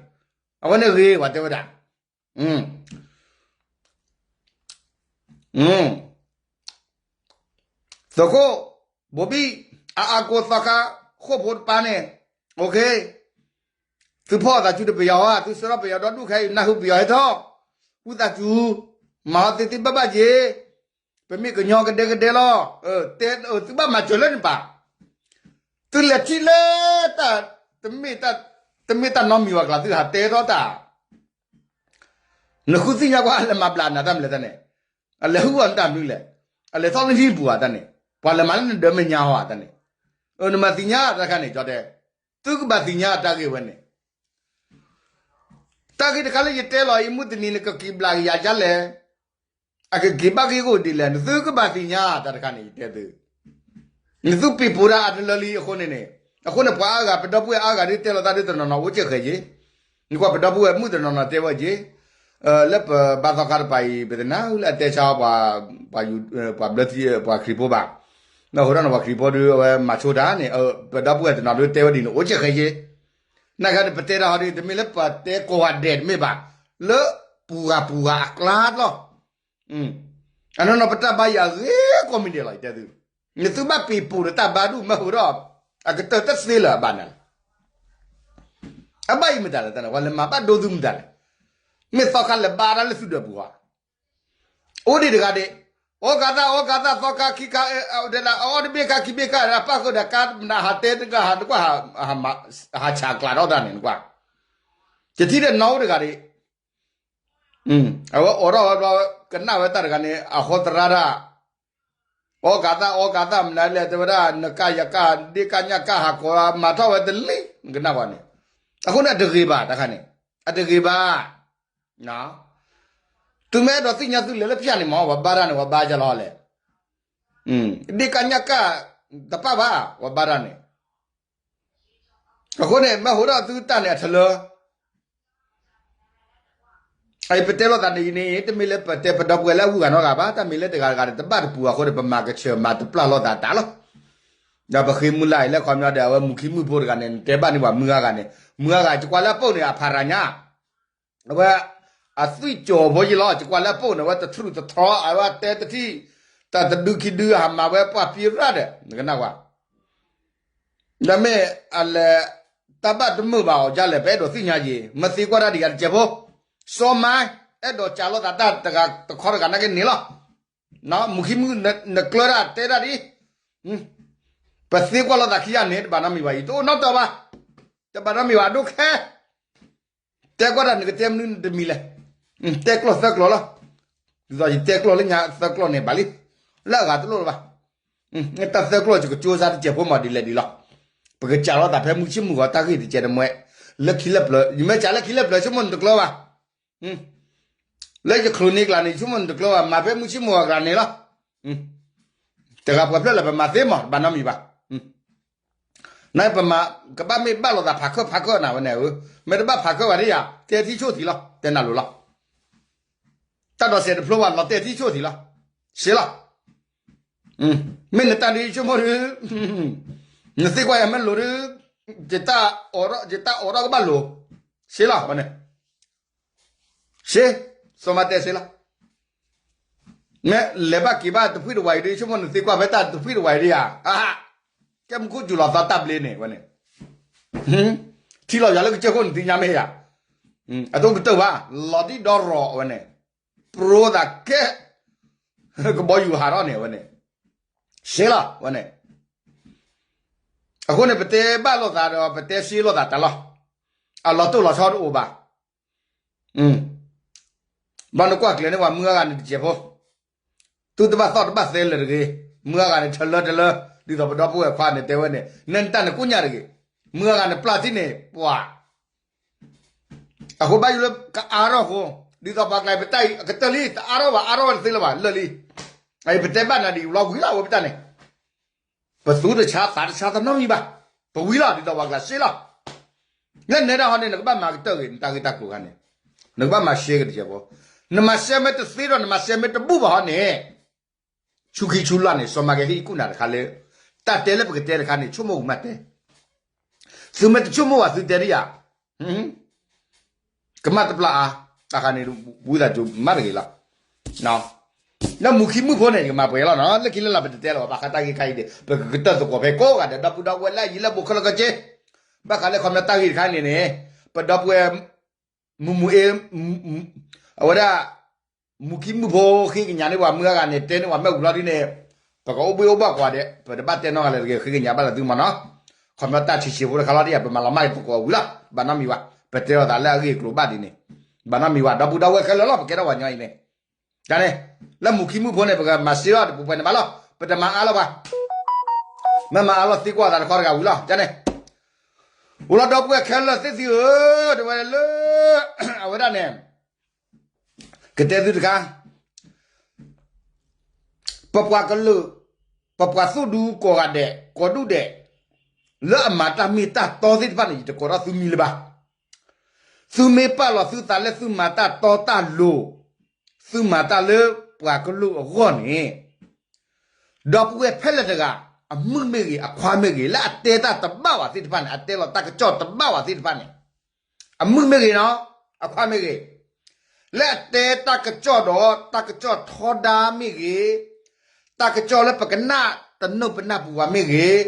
အဝဲန့ၣ်ဂ့ၤ ပှၤတဲဝဲဒၣ် သုးခိၣ် ဘိဘံၣ် အအါကိသီခါ ဃိၣ်ဖိတပၤန့ၣ်, သုဖီၣ်သးစူၤတပယီၤဧါ, သုဆှၢထီၣ်ပယီၤဒီဒူၣ်ခဲအံၤ နၢ်ဟူပယီၤဟဲထီၣ်, ဝံသးစူၤ မၤအီၤသ့သ့ဘၣ်ဘၣ်က့ၤ, ပမ့ၢ်ကညီကဒဲကဒဲလီၤ, သုဘၣ်မၤစၢၤလၢန့ၣ်ဘၣ်, သုလဲၤထံၣ်လၢတၢ် တမ့ၢ်တၢ်နီတမံၤဘၣ်ကျါ သုဟးတဲထီၣ်တၢ် နဃုသ့ၣ်ညါကွၢ် အလဲၤမၤဘျးနၤတၢ်မနုၤလဲၣ်တၢ်န့ၣ်, အလဲၤဟူအီၤနတၢ်မနုၤလဲၣ်, အလဲၤထီၣ်လၢဟံၣ်ပူၤဧါတၢ်န့ၣ်, ပှၤလဲၤမၤလၢနဒၢးမဲာ်ညါဟီဧါတၢ်န့ၣ်, နမၤသ့ၣ်ညါတၢ်တခါန့ၣ် ကၠီတဲ, သုကဘၣ်သ့ၣ်ညါတၢ်ဂ့ၢ်ဝဲန့ၣ်, တၢ်ဂ့ၢ်တခါလၢယတဲလီၤအံၤ မုၢ်တနံၤနကက့ၤဘျးကယၤဒ်လဲၣ်, အကက့ၤဘၣ်ဂ့ၢ်ဂီၢ်ဒ်လဲၣ် နသုကဘၣ်သ့ၣ်ညါတၢ်တခါန့ၣ် ယတဲသု နသုပ့ၤပိာ်တၢ်အါတလၢလံအဃိန့ၣ်န့ၣ်, အဃိန့ၣ် ပှၤအါဂၤ ပဒီပုၢ်ဝဲၢ်အါဂၤဒ်တဲလိာ်သးဒ်တနီၤနီၤ အိၣ်ကဲဃဲၤယ့ၢ်, နကွၢ်ပဒီပုၢ်ဝဲၢ်မုၣ်တနီၤနီၤတဲဝဲက့ၢ်, လၢပဘါသီခါတပၤအံၤ ပသနာ်လၢအတဲဆါအီၤ ပှၤဘျၢထံ ပှၤခရံာ်ဖိဘၣ်, နဃိထီၣ်န့ၣ် ပှၤခရံာ်ဖိဒ် အဝဲမၤဆိတၢ်န့ၣ်, ပဒီပုၢ်ဝဲၢ်တနီၤဒ်တဲဝဲဒ်န့ၣ် အိၣ်ကဲဃဲၤယ့ၢ်, နာ်က့ဒီး ပတဲတၢ်ဟီဒ် တမ့ၢ်လၢပတဲကိးဂၤဒဲးတမ့ၢ်ဘၣ်, လၢပူၤဂၤပူၤဂၤအကျါလီၤ အနီၢ်နီၢ်ပတၢ်ဘါယွၤအဂ့ၤကိးမံၤဒဲးလီၤ ယတဲသု, နသုဘၣ်ပ့ၤပိာ်ဒီးတၢ်ဘါဒူၣ်မ့ၢ်ဟူဒီး, အကတၢၢ်တသ့လၢၤအဘၣ်နၤလီၤ, အဘၣ်အံၤမတၤလဲၣ်တၢ်န့ၣ် ပှၤလဲၤမၤဘၣ်ဒိသုမတၤလဲၣ်, မ့ၢ်သီခါလဲၤဘါတၢ်လၢသုဒၢးပူၤဧါ, အိၣ်ဒံးတဂၤဒံး, အိၣ်ကးသၣ် အိၣ်ကးသၣ် သီခါခံခါ, အီၣ်တဘ့ၣ်ခါခံဘ့ၣ်ခါ ပၣ်ဃုာ်ဒီးကါမနုၤ ဟးတဲတဂၤဟးတကွၢ်, ဟးဆးကျးထီၣ်တၢ်န့ၣ်နကွၢ်, ယထံၣ်ဒီးနီၢ်အိၣ်တဂၤဒံး အဝဲအိးထီၣ်ဝဲဘျီ ကနၣ်ဝဲတၢ်တဂၤန့ၣ် အဃိသရၣ်ဒၣ်, အိၣ်ကးသၣ် အိၣ်ကးသၣ် မနုၤလဲၣ် တဲဝဲဒၣ် နကၢ်ယကၢ် ဒ့ၣ်ကၢ်ညၣ်ကၢ် ဟးကိးမၤထီၣ်ဝဲတလံ နကနၣ်ပှၤန့ၣ်, အဃိန့ၣ် အတဂ့ၤဘၣ် တခါန့ၣ်, အတဂ့ၤဘၣ်, သုမ့ၢ်အဲၣ်ဒိးသ့ၣ်ညါသုလဲၤလၢဖၠၣ်န့ၣ်မ့ၢ် ပှၤဘါတၢ်န့ၣ် ပှၤဘါကလီၤလဲၣ်, ဒ့ၣ်ကၢ်ညၣ်ကၢ် တပၣ်ဘၣ် ပှၤဘါတၢ်န့ၣ် အဃိန့ၣ် မ့ၢ်ဟူထီၣ်သုတၢ်န့ၣ်အထလၢ, အပတဲလိာ်သးန့ၣ် တမ့ၢ်လၢပတဲ ပဒီပုၢ်ဝဲၢ်လၢအဂုၤအဂၤနီတဂၤဘၣ်, တၢ်မ့ၢ်လၢတဂၤတဂၤန့ၣ် တဘၣ်တပူၤအဃိန့ၣ် ပမၤကဆၢၣ်မၤတပျၢ်လိာ်သးတၢ်လီၤ. ဒီးပဃ့မုၢ်လၢ်အံၤလၢခီပညီဒီး အဝဲမုၢ်ခံမုၢ်ဖိတဂၤန့ၣ် နတဲဘၣ်န့ၢ်ပှၤမုၢ်ဂၤဂၤန့ၣ်, မုၢ်ဂၤဂၤ ယကွၢ်လၢအပိာ်န့ၣ် အဖးရၤညါ အဝဲ အသွံၣ်ကၠီၤဖိယ့ၢ်လီၤ, ယကွၢ်လၢအပိာ်န့ၣ် အဝဲတထရူၣ်တထီ အဝဲတဲတထံၣ်, တၢ်တဒုခံဒု အဟးမၤဝဲပှၢ်ပံရၣ်ဒီး နကနၣ်ကွၢ်, ဒီးမ့ၢ်အလဲၤ တၢ်ဘၣ်တမုာ်ဘၣ်အီၤဒ်လဲၣ် ပအဲၣ်ဒိးသ့ၣ်ညါယ့ၢ်, မ့ၢ်သံကွၢ်တၢ်ဒ်ယၤတစဲးဖိ, စီၤမါ အဲၣ်ဒိးကးလိာ်သးတၢ်တဂၤတခီတဂၤနာ်က့န့ၣ်လီၤ. မုၢ်ခံမုၢ်နကျၢဒၣ်တဲဒၣ်ဒ် ပသံကွၢ်လိာ်သးခံဂၤန့ၣ် တဘၣ်နီတမံၤဘၣ်, ယတအိၣ်နီတီဘၣ်, တဘၣ်နီတမံၤဘၣ် အဒိၣ်ခဲ တဲကွၢ်တၢ်နကတဲမနုၤတမံၤလဲၣ်, တဲကျိာ်သၢကျိာ်လီၤ, ဒ်သိးယတဲကျိာ်လၢညါသၢကျိာ်န့ၣ်ဘၣ်လံ, လၢအဂၤတလိၣ်လၢၤဘၣ်, တၢ်သၢကျိာ် ယကကၠိစါတစဲးဖိမးဒ်လဲၣ်ဒ်လီၤ, ပကစးလိာ်သးဖဲမုၢ်ဆ့ၣ်မုၢ်ဂီၤတၢ်ဂ့ၢ်တစဲးတမှဲ, လၢခံလၢပျၢၤ ယမ့ၢ်စးလၢခံလၢပျၢၤ ဆိကမိၣ်နတကျၢၤဘၣ် လၢယချိးန့ၢ်ကျါန့ၣ် ယဆိကမိၣ်နတကျၢၤဘၣ်, မၤဖဲမုၢ်ဆ့ၣ်မုၢ်ဂီၤကျါန့ၣ်လီၤ. တဂၤပှဲၤဖျၢၣ်လၢပမၤသ့မး တဘၣ်နီတမံၤဘၣ်. နပမၤ ကဘၣ်မ့ၢ်ဘၣ်လိာ်သးဖးခၢၣ်ဖးခၢၣ်နၤဝဲန့ၣ်ဧၢ, မ့ၢ်တဘၣ်ဖးခၢၣ်ဘၣ်ဒ်ယၤ တဲထံဆိၣ်ထံလီၤ, တဲနၤလိၤလီၤ. တၢ်ဒိးစဲးတဖျိဘၣ် လီၤတဲထံဆိၣ်ထံလီၤ, စ့လီၤ. မ့ၢ်နတၢ်ဒ်ဆိကမိၣ်ဒ် နသံကွၢ်ယၤမ့ၢ်လိၤဒ် ယတၢ်အိးထီၣ်ကဘၣ်လိၤ, စ့လီၤဝဲန့ၣ်. စ့, စီၤမါတဲစ့လီၤ. မ့ၢ်လဲၤဘၣ်က့ၤဘၣ်တဖှံၣ်တဝးအံၤဒ် ဆိကမိၣ်နသံကွၢ်ဖဲတၢ်တဖှံၣ်တဝးအံၤဒ်ဧါ, ကဲမူခိၣ်စူၤလီၤသီတၢ်ဘျ့န့ၣ်ဝဲန့ၣ်, ထံလီၤယွၤလၢကစၢၢ်ခိၣ်နသ့ၣ်ညါမ့ၢ်ဧါ, အတအိၣ်ကတၢၢ်ဘၣ်, လီၤဒံၣ်ဒီရီၤဝဲန့ၣ်, ပြိသးကဲ ကဘီယူၤဟးထီၣ်န့ၣ်ဝဲန့ၣ်, စ့လီၤဝဲန့ၣ်. အဃိန့ၣ် ပတဲဘၣ်လိာ်သးဒီး ပတဲစ့လိာ်သးတၢ်လီၤ. အလီၤတိၢ်လီၤဆီတအိၣ်ဘၣ်. ဘၣ်နကွၢ်ကျဲၤန့ၢ်ပှၤမုၢ်အါဂၤန့ၣ်တစဲးဖိ, သုတဘၣ်သီၣ်တဘၣ်သဲလၢၤတဂ့ၤ, မုၢ်အါဂၤန့ၣ် ထလၢထလၢ, ဒ်သိးပဒီပုၢ်ဝဲၢ်ခွါန့ၣ်တဲဝဲန့ၣ် နဲနတၢ်န့ၣ်ကိညၣ်တဂ့ၤ, မုၢ်အါဂၤန့ၣ်ပျၢ်ထံန့ၣ် ပှၤ အဃိဘၣ်ယိၣ်လၢကအါထီၣ်အဃိ, ဒ်သိးပှၤကျါအံၤ ပတၢ်အံၤအကတၢၢ်လံ, တအါထီၣ်ဘၣ် အါထီၣ်ဝဲတသ့လၢၤဘၣ်, လၢာ်လံ. အအံၤပတဲဘၣ်နၤဒ်အံၤ လီၤဝံၤလီၤဝဲပတၢ်န့ၣ်, ပသူတဆါ သးတဆါ တနီတမံၤဘၣ်, ပဝံၤလီၤ ဒ်သိးပှၤကျါစ့လီၤ. လၢနဲဒၣ်ဟီန့ၣ် နကဘၣ်မၤကတၢၢ်ဂ့ၤ နတၢ်ဂ့ၢ်တၢ်ကျိၤခါန့ၣ်, နကဘၣ်မၤရှဲက့ၤတစဲးဖိ, နမၤစဲမ့ၢ်တသ့ဒီး နမၤစဲမ့ၢ်တဘူၣ်ဘၣ်ဟီန့ၣ်, ဆူခံဆူလၢ်န့ၣ် စီၤမၤကဟ့ၣ်ကူၣ်နၤတခါလၢ တၢ်တဲလၢပကတဲတခါန့ၣ် ဆိကမိၣ်ကမၤတဲ, သုမ့ၢ်တဆိကမိၣ်ဘၣ်သုတဲဒ်ယၤ, ကမၣ်တပျၢ်အါ, တၢ်ခါန့ၣ် ဝံသးစူၤမၤတဂ့ၤလီၤ. လၢမူခံမုၣ်ဖိန့ၣ် ယကမၤပှဲၤလီၤနီၤ, လၢခံလၢလၢ်ပတတဲလၢၤဘၣ်, ဘၣ်ဃးတၢ်ဂ့ၢ်ခါအံၤန့ၣ် ပကကတၢၢ်သကိးဖဲကိးဂၤဒဲး ဒီပုၢ်ဒီဝဲၢ်လၢအယံၤလၢဘူးခဲလၢာ်ခဲဆ့, ဘၣ်ဃးလၢခီပညီတၢ်ဂ့ၢ်တခါန့ၣ်န့ၣ်, ပဒီပုၢ်ဝဲၢ် မူမူအ့ အဝဲဒၣ် မူခံမုၣ်ဖိဃ့ကညးန့ၢ်ပှၤမုၢ်အါဂၤန့ၣ် တဲန့ၢ်ပှၤမ့ၣ်အူလီၤဒ်န့ၣ်, ပကအိၣ်ဘှ့ၣ်အိၣ်ဘှီၣ်ကိးဂၤဒဲး ပတဘၣ်တဲနီတဂၤလၢၤတဂ့ၤ ဃ့ကညးဘၣ်လၢသုမ့ၢ်နီၤ, ခီပညီတၢ်ဆံးဆံးဖိတခါလီၤ တယၤ ပမၤလီၤမၢ်က့ၤသကိးဝံၤလီၤ ဘၣ်နီတမံၤဘၣ်, ပတဲလိာ်သးလၢအဂ့ၢ်အကျိၤဘၣ်ဒ်န့ၣ်, ဘၣ်နီတမံၤဘၣ် ဒီပုၢ်ဒီဝဲၢ်ခဲလၢာ်လီၤ ပကဲထီၣ်ပှၤညီအံၤန့ၣ် တၢ်န့ၣ်, လၢမူခံမုၣ်ဖိန့ၣ် ပကမၤစ့လီၤ တပူၤပှဲၤန့ၣ်ဘၣ်လီၤ, ပတမၤအါလီၤဘၣ်, မ့ၢ်မၤအါလီၤသံကွၢ်သးတခီတဂၤဝံၤလီၤ တၢ်န့ၣ်, အိၣ်လီၤဒီပုၢ်ဝဲၢ်ခဲလၢာ်သ့ၣ်သုဧၢ, တဝဲလၢ အဝဲဒၣ်န့ၣ် ကတဲသုတခါ, ပပှၤကလုာ်, ပပှၤသူၣ်ဒူကိးဂၤဒဲး ကိးဒူၣ်ဒဲး, လၢအမၤတၢ်မ့ၢ်တၢ်တီသ့ၣ်တဖၣ်န့ၣ် ယတကိးထီၣ်သုမံၤလၢၤဘၣ်. သုမ့ၢ်ပာ်လီၤသုသးလၢသုမၤတၢ်တီတၢ်လိၤ, သုမၤတၢ်လၢပှၤကလုာ်အဂီၢ်န့ၣ်, ဒီပုၢ်ဝဲၢ်ဖဲလဲၣ်တဂၤ, အမုၣ်မ့ၢ်ဂ့ၤ အခွါမ့ၢ်ဂ့ၤ လၢအတဲတၢ်တဘၣ်ဝဲသ့ၣ်တဖၣ်န့ၣ် အတဲလီၤတၢ်ကစီၣ်တဘၣ်ဝဲသ့ၣ်တဖၣ်န့ၣ်, အမုၣ်မ့ၢ်ဂ့ၤနီၤ, အခွါမ့ၢ်ဂ့ၤ, လၢအတဲတၢ်ကစီၣ်ဒီး တၢ်ကစီၣ်ထီဒါမ့ၢ်ဂ့ၤ, တၢ်ကစီၣ်လၢပကနၣ်တနုာ်ပနၢ်ပူၤဝဲမ့ၢ်ဂ့ၤ,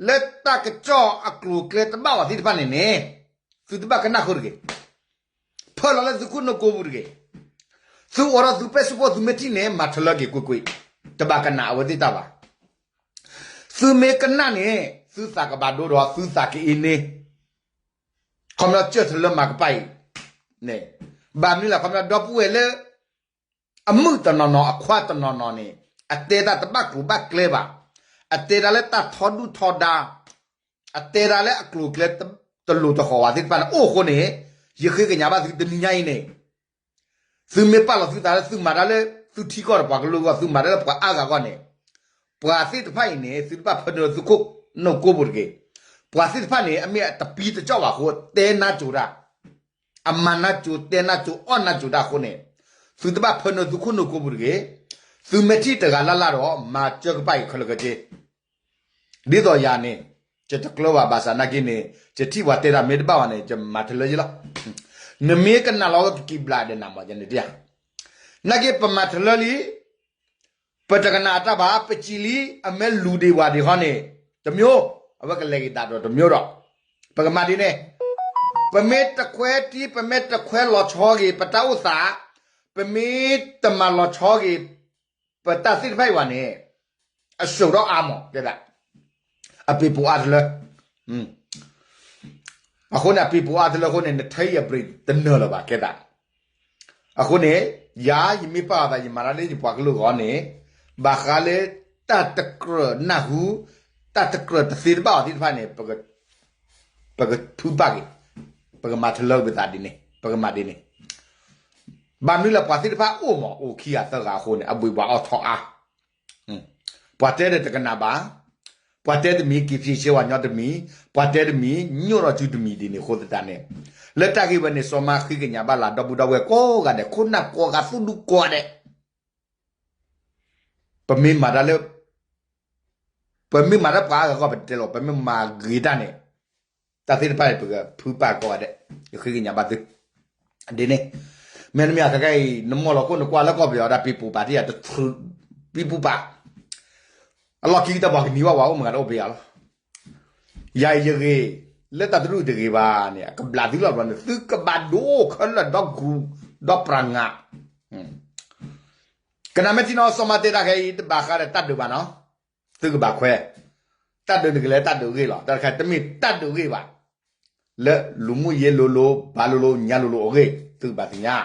လၢတၢ်ကစီၣ်အကျိၤအကျဲတဘၣ်ဝဲသ့ၣ်တဖၣ်န့ၣ်န့ၣ်, သုတဘၣ်ကနၣ်ဃိတဂ့ၤ. ဖၢလီၤလၢသုခိၣ်နူာ်ကိပူၤတဂ့ၤ. သုအိးထီၣ်သုပဲစ့ၢ်ဖိ သုမ့ၢ်ထံၣ်န့ၣ် မၤထလၢက့ၤကွ့ၢ်ကွ့ၢ်, တဘၣ်ကနၣ်အဝဲသ့ၣ်တၢ်ဘၣ်. သုမ့ၢ်ကနၣ်န့ၣ် သုသးကဘၣ်ဒိဒီး သုသးကအ့န့ၢ်, ခီပညီစၢၢ်ထလၢမၤကပၤအံၤ, ဘၣ်မနုၤလဲၣ် ခီပညီဒီပုၢ်ဝဲၢ်လၢ အမုၣ်တနီၤနီၤ အခွါတနီၤနီၤန့ၣ် အတဲတၢ်တဘၣ်ကျိၤဘၣ်ကျဲဘၣ်, အတဲတၢ်လၢတၢ်ထီဒုၣ်ထီဒါ, အတဲတၢ်လၢအကျိၤအကျဲတလိၤတဃီၤဝဲသ့ၣ်တဖၣ်န့ၣ် အိၣ်အဃိန့ၣ်, ယဃ့ကညးဘၣ်သုတနံၤညါအံၤန့ၣ်, သုမ့ၢ်ပာ်လီၤသုသးလၢသုမၤတၢ်လၢသုထံကီၢ်ဒီးပှၤကလုာ်အဂီၢ် သုမၤတၢ်လၢပှၤအါဂၤအဂီၢ်န့ၣ်, ပှၤသ့ၣ်တဖၣ်အံၤန့ၣ် သုတဘၣ်ဖၢနုာ်သုခိၣ်နူာ်ကိပူၤတဂ့ၤ. ပှၤသ့ၣ်တဖၣ်န့ၣ် အမ့ၢ်အတပံတကၠီၣ်ဘၣ်အဃိ တဲနါစိၤတၢ် အမၤနါစိၤ တဲနါစိၤ အီၣ်နါစိၤတၢ်အဃိန့ၣ်, သုတဘၣ်ဖၢနုာ်သုခိၣ်နူာ်ကိပူၤတဂ့ၤ. သုမ့ၢ်ထံၣ်တဂၤလၢ်လၢ်ဒီး မၤစၢၤကပၤအံၤခဲလၢာ်ခဲဆ့. ဒ်သိးယၤန့ၣ် ယတကျၢၤဘၣ်ဘၣ်ဆၣ်နာ်က့န့ၣ် ယထံၣ်ပှၤတဲတၢ်မ့ၢ်တဘၣ်ဘၣ်န့ၣ် ယမၤထလၢယလီၤ. နမ့ၢ်ကနၣ်လီၤဝဲကကံးဘျးဒီးနၤမး ယန့ၣ်တယၤ. နာ်က့ပမၤထလၢလံ ပတကနၣ်အတၢ်ဘၣ် ပစံးလံ အမ့ၢ်လူၤဒံးဝၣ်ဒံးဟီန့ၣ် တမျိုး, အဝဲကလဲၤက့ၤဒၣ်ဒီးတမျိုးဒီး, ပကမၤဒ်န့ၣ်, ပမ့ၢ်တခွဲထံ ပမ့ၢ်တခွဲလီၤဆီဂ့ၤ ပတၢ်အိၣ်သး, ပမ့ၢ်တမၤလီၤဆီဂ့ၤ ပတၢ်သ့ၣ်တဖၣ်အံၤဘၣ်န့ၣ်, အစိာ်ဒီးအါမး ကဲဒၣ်, အပ့ၤပိာ်အါတလၢ အဃိန့ၣ် အပ့ၤပိာ်အါတလၢအဃိန့ၣ် နထၢအံၤအဘြ့းတနၢၤလၢၤဘၣ် ကဲဒၣ်. အဃိန့ၣ် ယၤယမ့ၢ်ပာ်အသး ယမၤတၢ်လၢယပှၤကလုာ်အဂီၢ်န့ၣ်, ဘၣ်ဃးလၢတၢ်တကြၢးနၢ်ဟူ, တၢ်တကြၢးတသ့တဘၣ်အီၤသ့ၣ်တဖၣ်န့ၣ် ပကဖုပာ်က့ၤ, ပကမၤထလၢပသးဒ်န့ၣ်, ပကမၤဒ်န့ၣ်. ဘၣ်မနုၤလဲၣ် ပှၤသ့ၣ်တဖၣ်အိၣ်မး အိၣ်ခံဂၤသၢဂၤအဃိန့ၣ် အဘှံးပှၤအီၣ်ထီၣ်အါ ပှၤတဲဒီးတကနၣ်ဘၣ်, ပှၤတဲတမံၤ က့ၤဖံးဆဲးဝဲညီတမံၤ, ပှၤတဲတမံၤ ညိၣ်ထီၣ်စုတမံၤဒ်န့ၣ်အဃိသတးန့ၣ်, လၢတၢ်ဂ့ၢ်ဝဲန့ၣ် စီၤမၤဃ့ကညးဘၣ်လၢ ဒီပုၢ်ဒီဝဲၢ်ကိးဂၤဒဲး ခိၣ်နၢ်ကိးဂၤ သူၣ်ဒူကိးဂၤဒဲး, ပမ့ၢ်မၤတၢ်လၢ ပမ့ၢ်မၤတၢ်ပှၤအါဂၤအဂီၢ် ပတတဲလီၤ, ပမ့ၢ်မၤဂ့ၤတၢ်န့ၣ်, တၢ်သ့ၣ်တဖၣ်န့ၣ် ပကဖုပာ်ကိးဂၤဒဲး, ယဃ့ကညးဘၣ်သု ဒ်န့ၣ်, မ့တမ့ၢ်အခါခါအံၤ နမီၢ်လီၤခိၣ်နကွၢ်လၢကီၢ်ပယီၤဒၣ် ပံပူၤပာ်တယၤတထြူး, ပံပူၤပာ်, အလီၢ်ခံကတၢၢ်ပှၤကနံၤဝဲဝဲအိၣ်မုၢ်ဂၤတအိၣ်ပယီၤလီၤ. ယၤအံၤယဂ့ၤ, လၢတၢ်တရူၢ်တဂ့ၤဘၣ်န့ၣ် အကဘျးသုလီၤဘျီန့ၣ် သုကဘၣ်ဒိခဲလၢာ်ဒီဂုၤ, ဒီပြၤငါ, ကနၣ်မ့ၢ်ထံနီၤ စီၤမၤတဲတၢ်ခဲအံၤ တဘၣ်ဃးဒီးတၢ်ဒုးဘၣ်နီၤ, သုကဘၣ်ခွဲး, တၢ်ဒုးန့ၣ်ကလဲၤတၢ်ဒုးအဂ့ၢ်လီၤ, တၢ်တခါတမ့ၢ်တၢ်ဒုးအဂ့ၢ်ဘၣ်, လၢလူၤမုၢ်ယ့လိၤလိၤ ဘါလိၤလိၤ ညါလိၤလိၤအဂ့ၢ် သုကဘၣ်သ့ၣ်ညါ,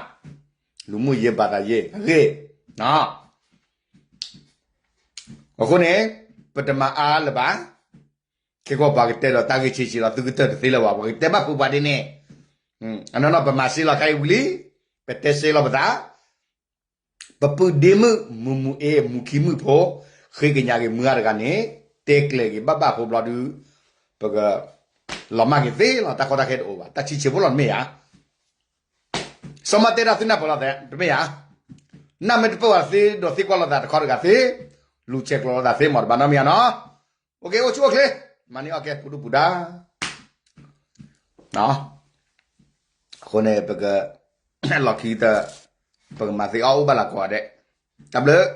လူၤမုၢ်ယ့ဘၣ်သးယ့အဂ့ၢ်, အဃိန့ၣ်, ပတမၤအါလၢၤဘၣ်, ခဲကီၢ်ပှၤကတဲဒီးတၢ်ဂ့ၢ်ဆံးဆံးလီၤ သုကတၢၢ်တသ့လၢၤဘၣ် ပှၤကတဲဘၣ်ပှၤဒ်န့ၣ်, အနီၢ်နီၢ်ပမၤစ့လီၤခါအံၤဝံၤလံ, ပတဲစ့လီၤပသး ပပုၢ်ဒ့မုၣ် မူမူအ့ မူခံမုၣ်ဖိ, ဃ့ကညးက့ၤမုၢ်ဂၤတဂၤန့ၣ်, တဲကျဲၤက့ၤဘၣ်ဘၣ်ဖိဘျီဒုး, ပက, လီၤမၢ်က့ၤသ့လီၤ တၢ်ကီတၢ်ခဲတအိၣ်ဘၣ် တၢ်ဆံးဆံးဖိလီၤမ့ၢ်ဧါ. စီၤမၤတဲဒၣ်သုနၢ်ပၢၢ်လိာ်သး တမ့ၢ်ဧါ. နၢ်မ့ၢ်တပၢၢ်ဘၣ်သ့ဒီးသံကွၢ်လိာ်သးတခီတဂၤသ့, လူၤဆဲးကျိးလိာ်သးသ့မ့ၢ်တဘၣ်နီတမံၤဧါနီၤ. အိၣ်ဆူၣ်အိၣ်ချ့, မၤန့ၢ်အီၣ်ကဲပူၤဒူၣ်ပူၤဒါ. အဃိန့ၣ် ပက, လီၢ်ခံကတၢၢ်, ပကမၤသ့အီၣ်အိၣ်ဘၣ်လၢကိးဂၤဒဲး, တၢ်ဘျုး.